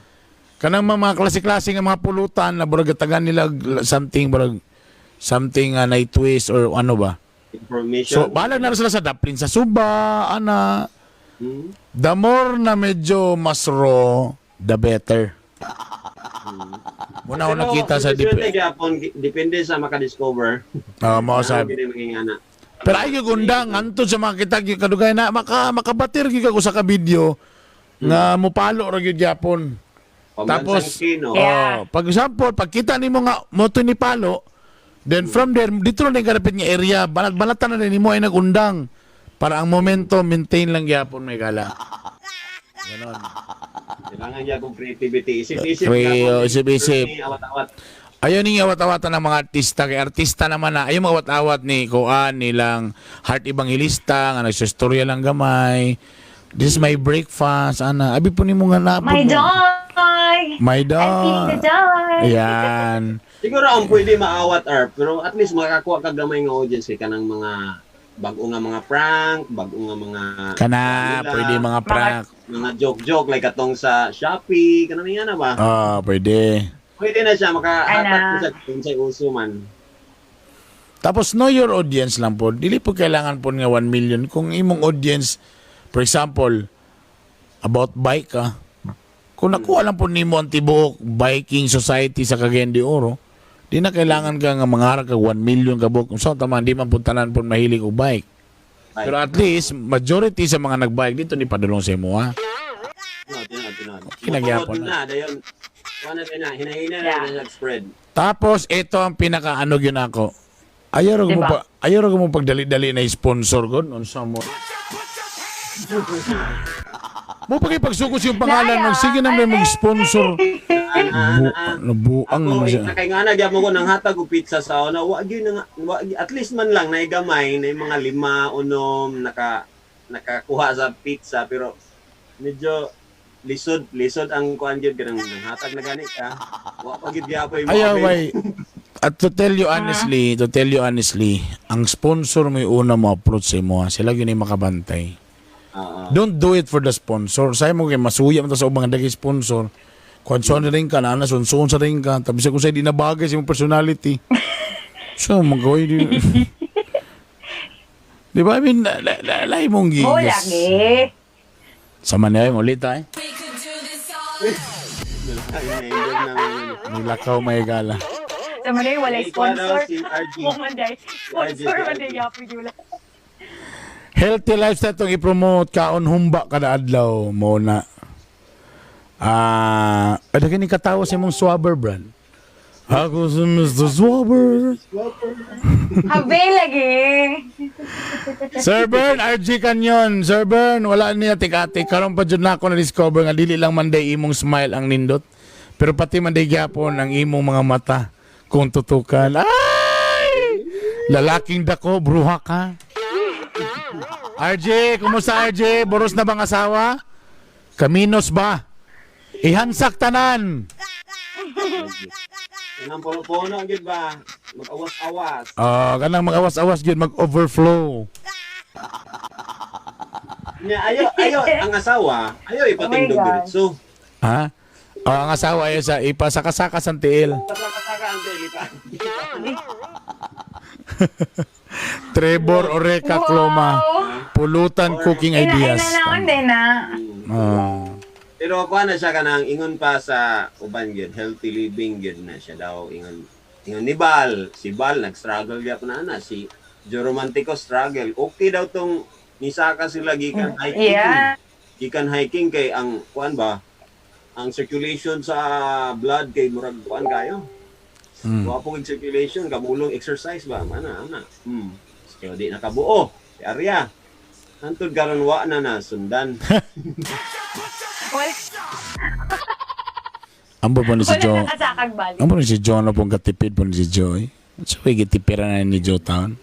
Kanang mga klase-klase nga mga pulutan na burag tagan nila something burag something na twist or ano ba. Information. So balag na sila sa daplin sa suba ana. The more na medyo mas raw, the better. Muna ako Pero, nakita sa depende dip. gyapon, depende sa makadiscover. Ah, mao Ano sabi. gyud ang maging ana. Pero ay gyud undang ngadto sa mga kita gyud kadugay na maka makabatir gyud ka sa ka video nga mupalo ra gyud gyapon. Tapos Pambansang Kino. Yeah. oh, pag example, pag kita nimo nga mo to ni palo, then from there dito na karapit nga area, balat-balatan na din nimo ay nagundang para ang momentum maintain lang gyapon may gala. Ganon. Kailangan gyapon creativity. Isip-isip Creo, isip-isip. Awat-awat. Ayaw ning awat-awatan ng mga artista kay artista naman na ayaw awat-awat ni Kuan nilang Heart Evangelista nga nagsistorya lang gamay. This is my breakfast ana. Abi po nimo nga na My dog! My I'm feeding dog. the dog. Ayan. Siguro ang pwede maawat Arp, pero at least makakuha ka gamay nga audience kay kanang mga bag-o nga mga prank, bag-o nga mga Kana, nila, pwede mga prank. Mga joke-joke like katong sa Shopee, kanang nga na ba? Ah, pwede. Pwede na siya makahatak Ana. ko sa kung sa uso man. Tapos know your audience lang po. Dili po kailangan po nga 1 million. Kung imong audience, for example, about bike ah. Kung nakuha lang po nimo ang tibuok biking society sa Cagayan de Oro, di na kailangan ka nga mangarag ka 1 million ka buok. Kung saan tama, di man po tanan po mahilig og bike. Bike. Pero at least, majority sa mga nagbike dito ni padulong sa imo ha. No, tinod, tinod. Kinagyapon Motungod na, dayon. Wala na na, hinahina na na spread. Tapos ito ang pinaka ano gyud ako. Ayaw ra mo Diba? pa, ayaw ra mo pagdali-dali na sponsor god unsa mo. Mo pagipagsuko yung pangalan Naya. mag sige na may mag-sponsor. Nabuang Ako, naman siya. kay nga nagyap mo ko nang hatag og pizza sa una, wa gyud na nga- wa gyud- at least man lang naigamay na yung mga lima unom nakakuha sa pizza pero medyo lisod lisod ang kuan gyud kanang nanghatag na gani ka. Wa pa gyud gyapon mo. Ayaw way. At to tell you honestly, to tell you honestly, ang sponsor mo yung una mo approach sa imo, ha, sila yun ay makabantay. Oo. Don't do it for the sponsor. Sabi mo kay masuya mo ta sa ubang dagay sponsor. Kung na rin ka, na sunsun sa rin ka. Tapos kung sa'yo di na bagay sa imong personality. So, magawin di. Di ba? I mean, lahi mong Oh, gigas. lagi. Sa manay mo ulit ay. Ay, na-enjoy namin. Nilakaw may gala. Sa mga wala Ay, ikaw daw, sponsor. si RG. Mo man day. Sponsor RG. man day yapo yula. Healthy lifestyle itong i-promote. Kaon humba kada adlaw mo na. Ah, uh, kini katawa sa imong swabber brand. Ako si Mr. Swabber. Habe lagi. Sir Bern, RG Canyon. Sir Bern, wala niya tikati. Karon pa jud na ako na-discover nga dili lang man day imong smile ang nindot. Pero pati man day gyapon ang imong mga mata kung tutukan. Ay! Lalaking dako, bruha ka. RJ, kumusta RJ? Boros na bang asawa? Kaminos ba? Ihansak tanan. Kanang puno-puno gyud ba? Mag-awas-awas. Ah, kanang mag-awas-awas gyud, mag-overflow. Nya ayo ayo ang asawa, ayo ipatindog Oh my God. diretso. Ha? Oh, ang asawa ay sa ipasakasaka sa tiil. Pasaka-saka ang dili pa. Trevor Oreca Cloma. Pulutan cooking ideas. Ina na din na. Ah. Pero kuha na siya kanang ingon pa sa uban gyud, healthy living gyud na siya daw ingon ingon ni Bal, si Bal nag-struggle gyud na ana si Joe Romantico struggle. Okay daw tong nisaka sila gikan hiking. Yeah. Gikan hiking kay ang kuan ba? Ang circulation sa blood kay murag kuan kayo. Wa po kay circulation, kamulong exercise ba? Ana ana. So di nakabuo si Arya. Hantod karon wa na na sundan. Wala, Ambo po ni si wala Joe. nakasakag balik. Ambo ni si Joe na pong katipid po ni si Joe. Eh. So, gitipira na ni Joe Town.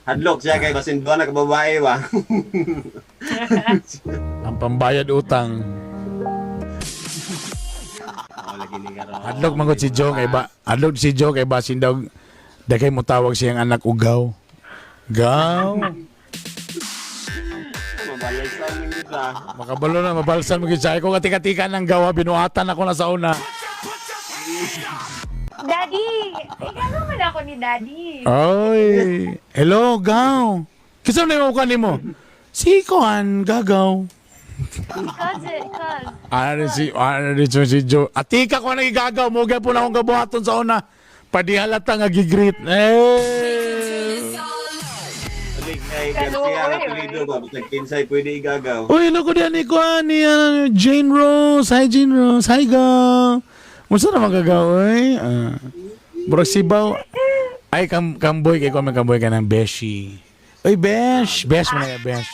Hadlok siya kay basin duha na ka babae ba. Ang pambayad utang. Oh, lagi ni karon. Hadlok man gud si Joe kay ba hadlok si Joe kay basin daw daghay mo tawag siyang anak ugaw. Gaw. Mabalay sa amin kita. Makabalo na mabalsan mo gyud siya. Ko katika-tika ng gawa binuhatan ako na sa una. Daddy! Ikaw man ako ni Daddy. Oy. Hello, gaw. Kinsa man imong kanimo? Si Kuan gagaw. Cousin, cuz. Ano si ano rin si Joe. Atika ko nagigagaw mo gyud po na akong gabuhaton sa una. Padihalata nga gigreet. Eh. Balik kay Garcia nga apelyido ba bisag kinsay pwede igagaw. Uy, hello ko diyan ni Kuan ni Jane Rose. Hi Jane Rose. Hi gaw. Musta naman gagaw oy? Murag sibaw. Ay kamboy kay ko may kamboy ka ng beshi. Uy, besh. Besh mo na yan, besh.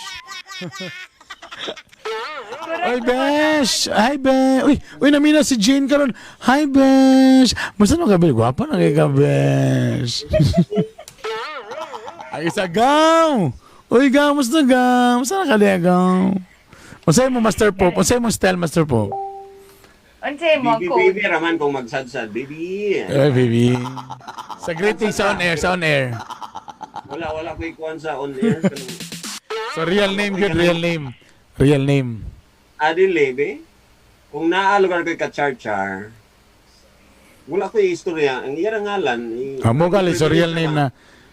Oy, Besh! Hi, Besh! Uy, uy, namina si Jane karon. Hi, Besh! Musta naman ka, Besh? Gwapa na kay ka, Besh. Ay, isa, Gaw! Uy, Gaw, musta, Gaw? Musta na ka, diya, Gaw? Unsay mo, Master Pope? Unsay mo style, Master Pope? Unsay mo Baby, code? baby, raman kung magsadsad. Baby. Ay, baby. Sa greeting sa on air, sa on air. Wala, wala ko ikuan sa on air. So real name good, real name. Real name. Adili, be. Kung naa lugar ko'y ka-char-char, wala ko'y istorya. Ang iyang ngalan, Amo gali so real name na.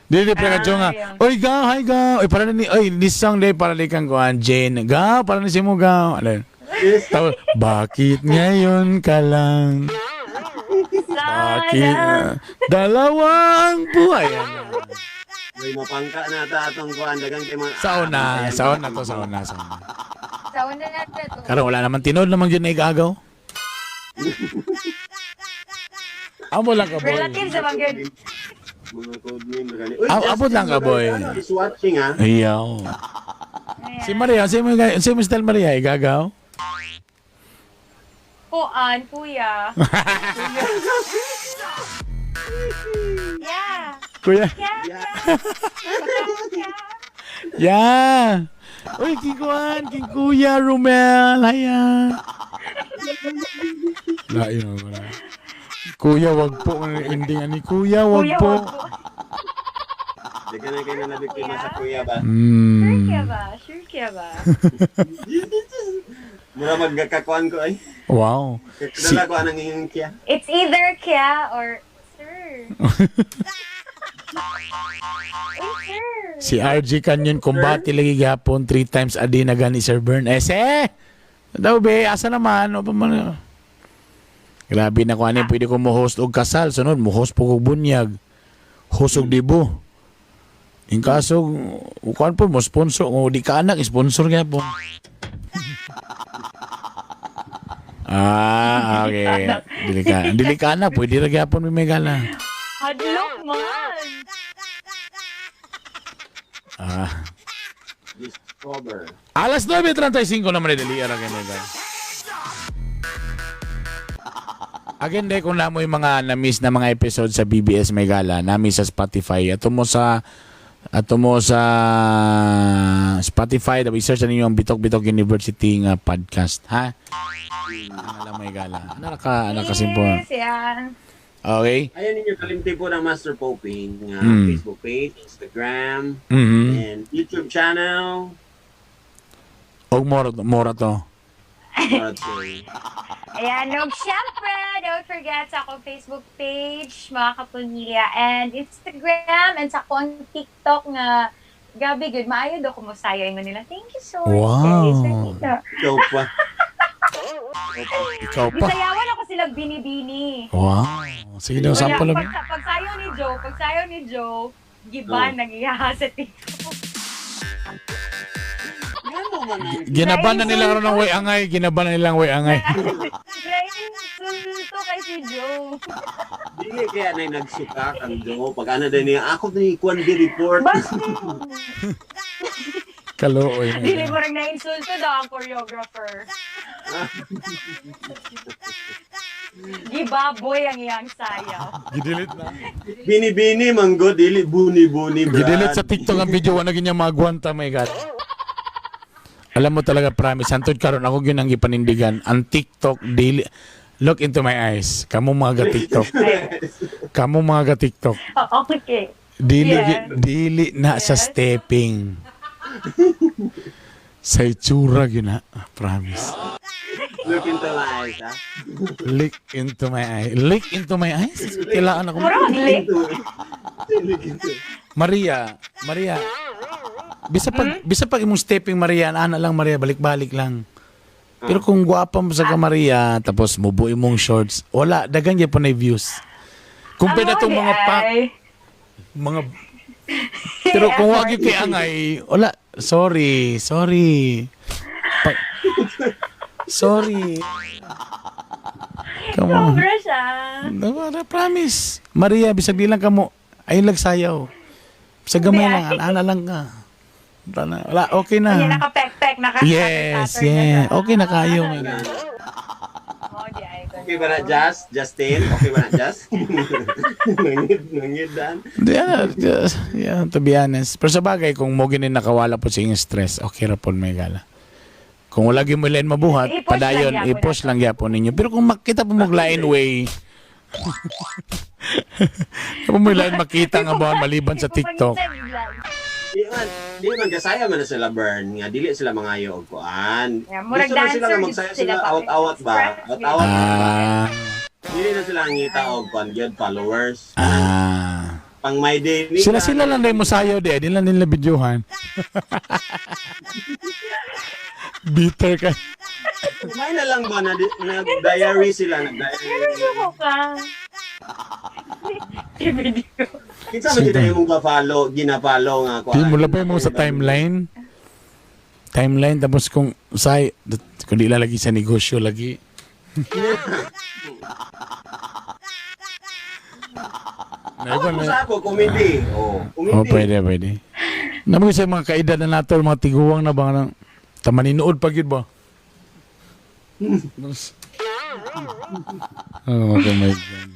Dili pre ka nga. Oy ga, hi ga. Oy para ni oy this song day para ni kang kuan Jane. Ga, para ni si mo ga. Ano? Yes. Tapos, bakit ngayon ka lang? Bakit? Sana. Dalawang buhay. Ano? May mapangka na ta atong kuan dagang kay mga Sa una, sa una to, sa una, sa una. Sa una na to. Karon wala naman tinod naman yun na igagaw. Amo lang ka, boy. Relative sa mga good. Mga code name gani. Uy, Abot lang ka, boy. Justin is watching ha. Iyaw. Si Maria, si mo style Maria, igagaw? Kuan, kuya. Yeah. Kuya. Yeah. Yeah. Uy, King Kuan, King Kuya, Romel, hiya. Lain mo wala. Kuya, wag po. Ending ani Kuya, wag Kuya, po. wag po. Dagan na kayo na nabiktima sa kuya ba? Sure kaya ba? Sure kaya ba? Mura magkakakuan ko ay. Wow. Si, Dala ko anang iyong kiya. It's either kya or sir. Uy, sir. Si RG Canyon kumbati lagi gihapon three times a day na gani Sir Bern. Ese! Daw be, asa naman? O pa man. Grabe na ko ani pwede ko mo host og kasal sunod mo host po og bunyag. Host og dibo. In kaso kuan po mo sponsor o di ka anak sponsor gyapon. Ah, okay. Dili ka anak, pwede ra gyapon may gala. Hadlok man. Ah. Discover. Alas 9:35 naman dali ara kay Megan. Again, de, kung namo yung mga na-miss na mga episode sa BBS Megala, nami sa Spotify, ato mo sa Spotify, dapat i-search na ninyo ang Bitok Bitok University nga podcast, ha? Ano lang Megala. Ano ka, ano ka simple. Yes, yan. Okay? Ayan ninyo kalimti po ng Master Poping nga Facebook page, Instagram, and YouTube channel. Og mora, mora to. Murag say, Ayan, no, syempre, don't forget sa akong Facebook page, mga kapamilya, and Instagram, and sa akong TikTok nga, gabi, good, maayo daw kumusayo ingon nila. Thank you so much, Wow. guys. Thank you. Ikaw pa. Ikaw pa. Gisayawan ako silang binibini. Wow. Sige daw, sample lang. Pag, pagsayo ni Joe, giban oh. Nag-iyaha sa TikTok. Ngano man ang Ginaban na nila karon ng way angay, ginaban na nilang way angay. Naiinsulto kay si Joe. Dili kaya na nagsuka kang Joe. Pag ano din niya, ako ni Kwan di report. Basta, Kalooy. dili mo rin naiinsulto daw ang choreographer. Gibaboy ang iyang sayaw. Gidelete na. Bini-bini manggo, dili buni-buni, Brad. Gidelete sa TikTok ang video wala gyud niya magwanta, my God. Alam mo talaga, promise, hantod karon ako gyud ang gipanindigan. Ang TikTok dili. Look into my eyes. Kamo mga ga TikTok. Kamo mga ga TikTok. Oh, okay. Dili dili na sa stepping. Sa itsura gyud na, promise. Look into my eyes, ha? Lick into my eye. Lick into my eyes? Kailangan ako. Mura mag-lick. Look into. Maria, Maria. Bisa pag imong stepping Maria, ana lang Maria, balik-balik lang. Pero kung gwapa mo sa ka Maria, tapos mubo imong shorts, wala dagan gyapon na views. Compare na tong mga pa, mga. Pero kung wag gyud kay angay, wala, sorry, sorry. Sorry. Come on. Sobra siya. Wala, promise. Maria, bisag di lang kamo, ayun lang sayaw. Bisag gamay lang, ana lang ka. Wala, wala, okay na. Hindi, naka-pek-pek, naka Yes, yeah. Okay na kayo. My God. Oh, di ay, Okay ba na, Jas? Justin? Okay ba na, Jas? Nangid, nangid, dan. Yeah, just, yeah, to be honest. Pero sa bagay, kung mo ginin nakawala po sa inyong stress, okay ra po may gala. Kung wala gyud mo lain mabuhat, I-push padayon lang gyapon i-push lang gyapon ninyo. Pero kung makita po mo lain way, kung mo lain makita nga ba maliban sa TikTok. Di man gasaya man na sila burn nga dili sila mangayo og kuan. Yeah, murag Gusto na sila dancer nga gid magsaya sila sila pa. awat-awat ba? Awat-awat. Dili na sila ngita og kuan gyud followers. Pang my day nila. Sila sila lang dahil musayo di, di lang nila videohan. Bitter ka. May na lang ba na, nag-diary sila, nag-diary. Suko ka. I-video. Kinsa man jud ay mong ga-follow, gina-follow nga kuan. Di mo labay mo sa timeline. Timeline tapos kung say kung di lalagi sa negosyo lagi. Ako mo sa ako, comedy. Oh, comedy. Oh, pwede, pwede. Naman sa mga kaedad na nato, mga tiguang na ba nga tamaninood pa gyud ba? Oh, okay, my God.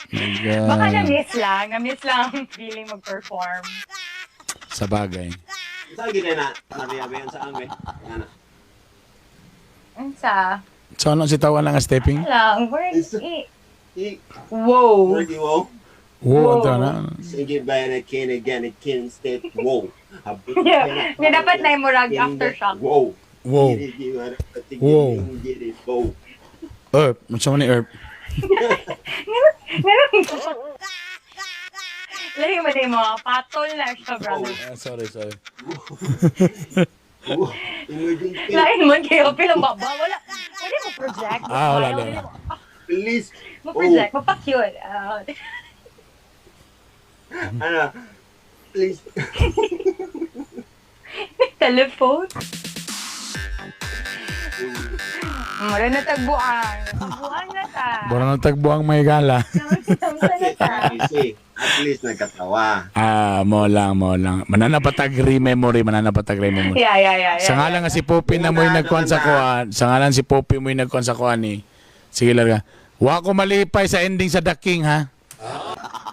My God. Baka na-miss lang. Na-miss lang ang feeling mag-perform. Sa bagay. Sa gid na Maria ba sa ame. Ana. Unsa? So ano si tawa lang ang stepping? Lang. Work. Whoa. Work wow. Wow, ito na. Sige ba na kin again kin step wow. Yeah. Nga dapat na yung murag aftershock. Wow. Wow. Wow. Wow. Erp, unsa man ni Erp? Lahi mo din mo. Patol na siya, brother. Ah, sorry, sorry. Emergency. Lain mo kayo. Pilang baba. Wala. Pwede mo project. Ah, wala, wala. Please. Mo project. Mapa-cute. Ah, Ano? Please. telephone. Wala na tagbuan. Tagbuan na ta. Bora na tagbuang may gala. Samsa na ta. Easy. At least nagkatawa. Ah, mo lang, mo lang. Mananapatag memory, mananapatag memory. Yeah. Sa ngalan nga si Poppy na mo'y nagkuhan sa kuan, sa ngalan si Poppy mo'y nagkuhan sa kuan ni. Sige larga. Wa ko malipay sa ending sa The King ha.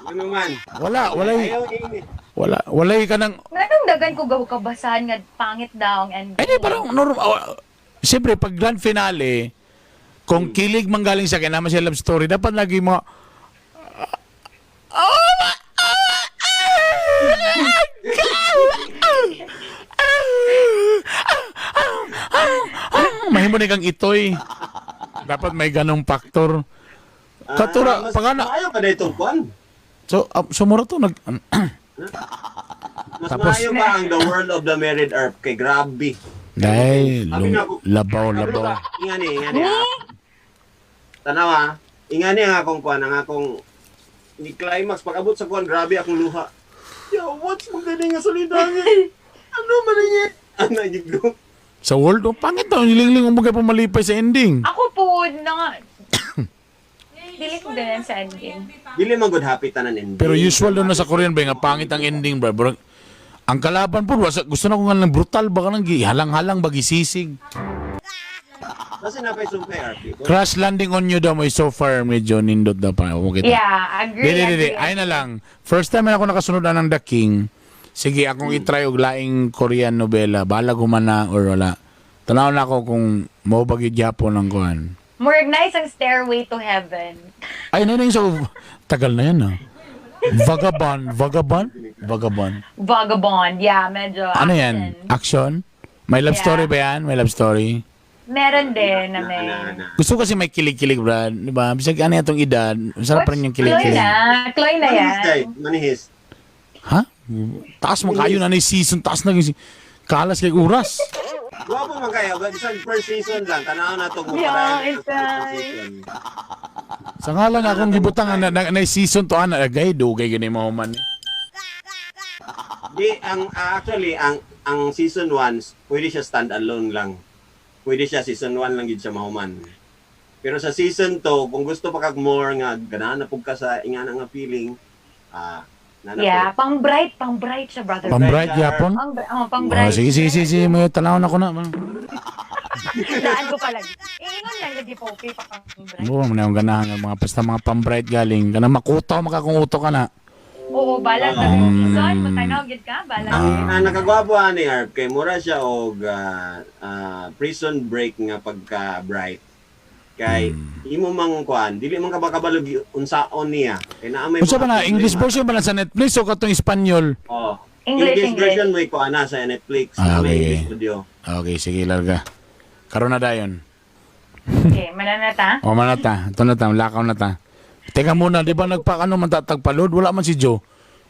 Ano man? Wala, walay Ayaw init. wala walay ka nang Nganong dagan ko gaw kabasahan nga pangit daw ang ending. Eh di parang normal. Oh, siyempre pag grand finale, kung kilig manggaling sa kanya naman siya love story, dapat lagi mo Oh my, mahimo ni kang itoy. Dapat may ganong factor. Katura, Ah, mas pagana. Maayo pa na itong kuan. So, sumura to nag Mas Tapos- maayo pa ang The World of the Married Earth kay grabe. Dahil, Sabi na ako- labaw, Sabi labaw. ko, Ingani, ingani. ah. Tanaw ah. Ingani ang akong kuan, ang akong ni climax pag abot sa kuan grabe akong luha. Yo, what's mo gani nga solidangi? Ano man ni? Ano gid ko? Sa world, oh, pangit to. Nilingling mo kayo pumalipay sa ending. Ako po na nga. Dili ko ganun sa ending. Dili man good happy tanan ending. Pero usual doon na sa Korean ba nga pangit ang ending bro. Bro, ang kalaban po, gusto na ko nga ng brutal ba ka nang halang-halang ba gisisig. Kasi na pay sumpay RP. Crash landing on you daw mo so far medyo nindot daw pa. Okay. Yeah, agree. Di, di, di, di. agree. Ay na lang. First time na ako nakasunod na ng The King. Sige, akong itry og laing Korean novela. Balag humana or wala. Tanaw na ako kung mao ba gyud gyapon ang kuan. Murag nice ang Stairway to Heaven. Ay, na so tagal na yan ah. Vagabond, Vagabond, Vagabond. Vagabond. Yeah, medyo Ano yan? action. Action? May love Yeah. story ba yan? May love story? Meron din na may. Gusto ko kasi may kilig-kilig, Brad. Di ba? Bisag ano itong edad, sarap pa rin yung Chloe kilig-kilig. na. Chloe na Manihis yan. day, manihis. Ha? Taas mo kayo na ni season, taas na yung kalas kay oras. Guwapo man kayo, but isang first season lang tanaw na to kung Yeah, padayon it's sa first season. Sa ngalan akong gibutang na season to ana agay dugay gani mo man. Di ang actually ang season 1 pwede siya stand alone lang. Pwede siya season 1 lang gid siya mahuman. Pero sa season 2, kung gusto pa kag more nga ganahan na pug ka sa ingana nga feeling, nana Yeah, pang bright, pang bright siya, brother. Pang-bright yapon. Pang, oh, pang Oh, bright. sige sige sige, sige mo tanaw na ko na. Daan ko pala. Iingon lang lagi po, okay, pang bright. Mo man akong ganahan nga mga basta mga pang-bright galing. Kana makutaw makakung uto ka na. Oo, balag na season, matanaw gyud ka, balag. Ang nakagwapo ani Arp kay mura siya og Prison Break nga pagka bright. Kay imo mang kuan, dili man ka makabalog unsaon niya. Kay naa may Unsa mga ba na English problema. version ba na sa Netflix o katong Espanyol? Oh. English, English, English. version may kuan na sa Netflix. Ah, Na may okay. English audio. Okay, sige larga. Karon na dayon. Okay, mananata. O man na ta, ito na ta, lakaw na ta. Teka muna, di ba nagpa ano man tagpalod? Wala man si Joe.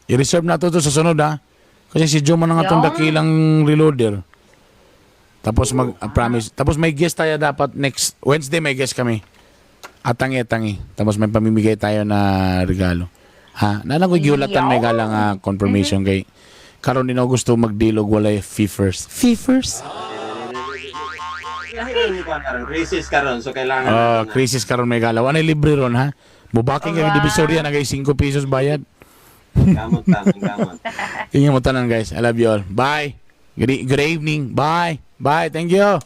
I-reserve na to sa sunod ha. Kasi si Joe man ang atong Yo. dakilang reloader. Tapos mag promise. Tapos may guest tayo dapat next Wednesday, may guest kami. Atangi atangi. Tapos may pamimigay tayo na regalo. Ha, nana ko giulatan may galang confirmation kay karon din ako gusto mag-deal og walay fee first. Fee first? Lahi ni kuan karon, crisis karon, so kailangan Oh, nato na- crisis karon may gala. Wala libre ron ha. Mubaking kay Divisoria na kay 5 pesos bayad. Gamot ta, gamot. Ingat mo tanan, guys. I love you all. Bye. Good evening. Bye. Bye. Thank you.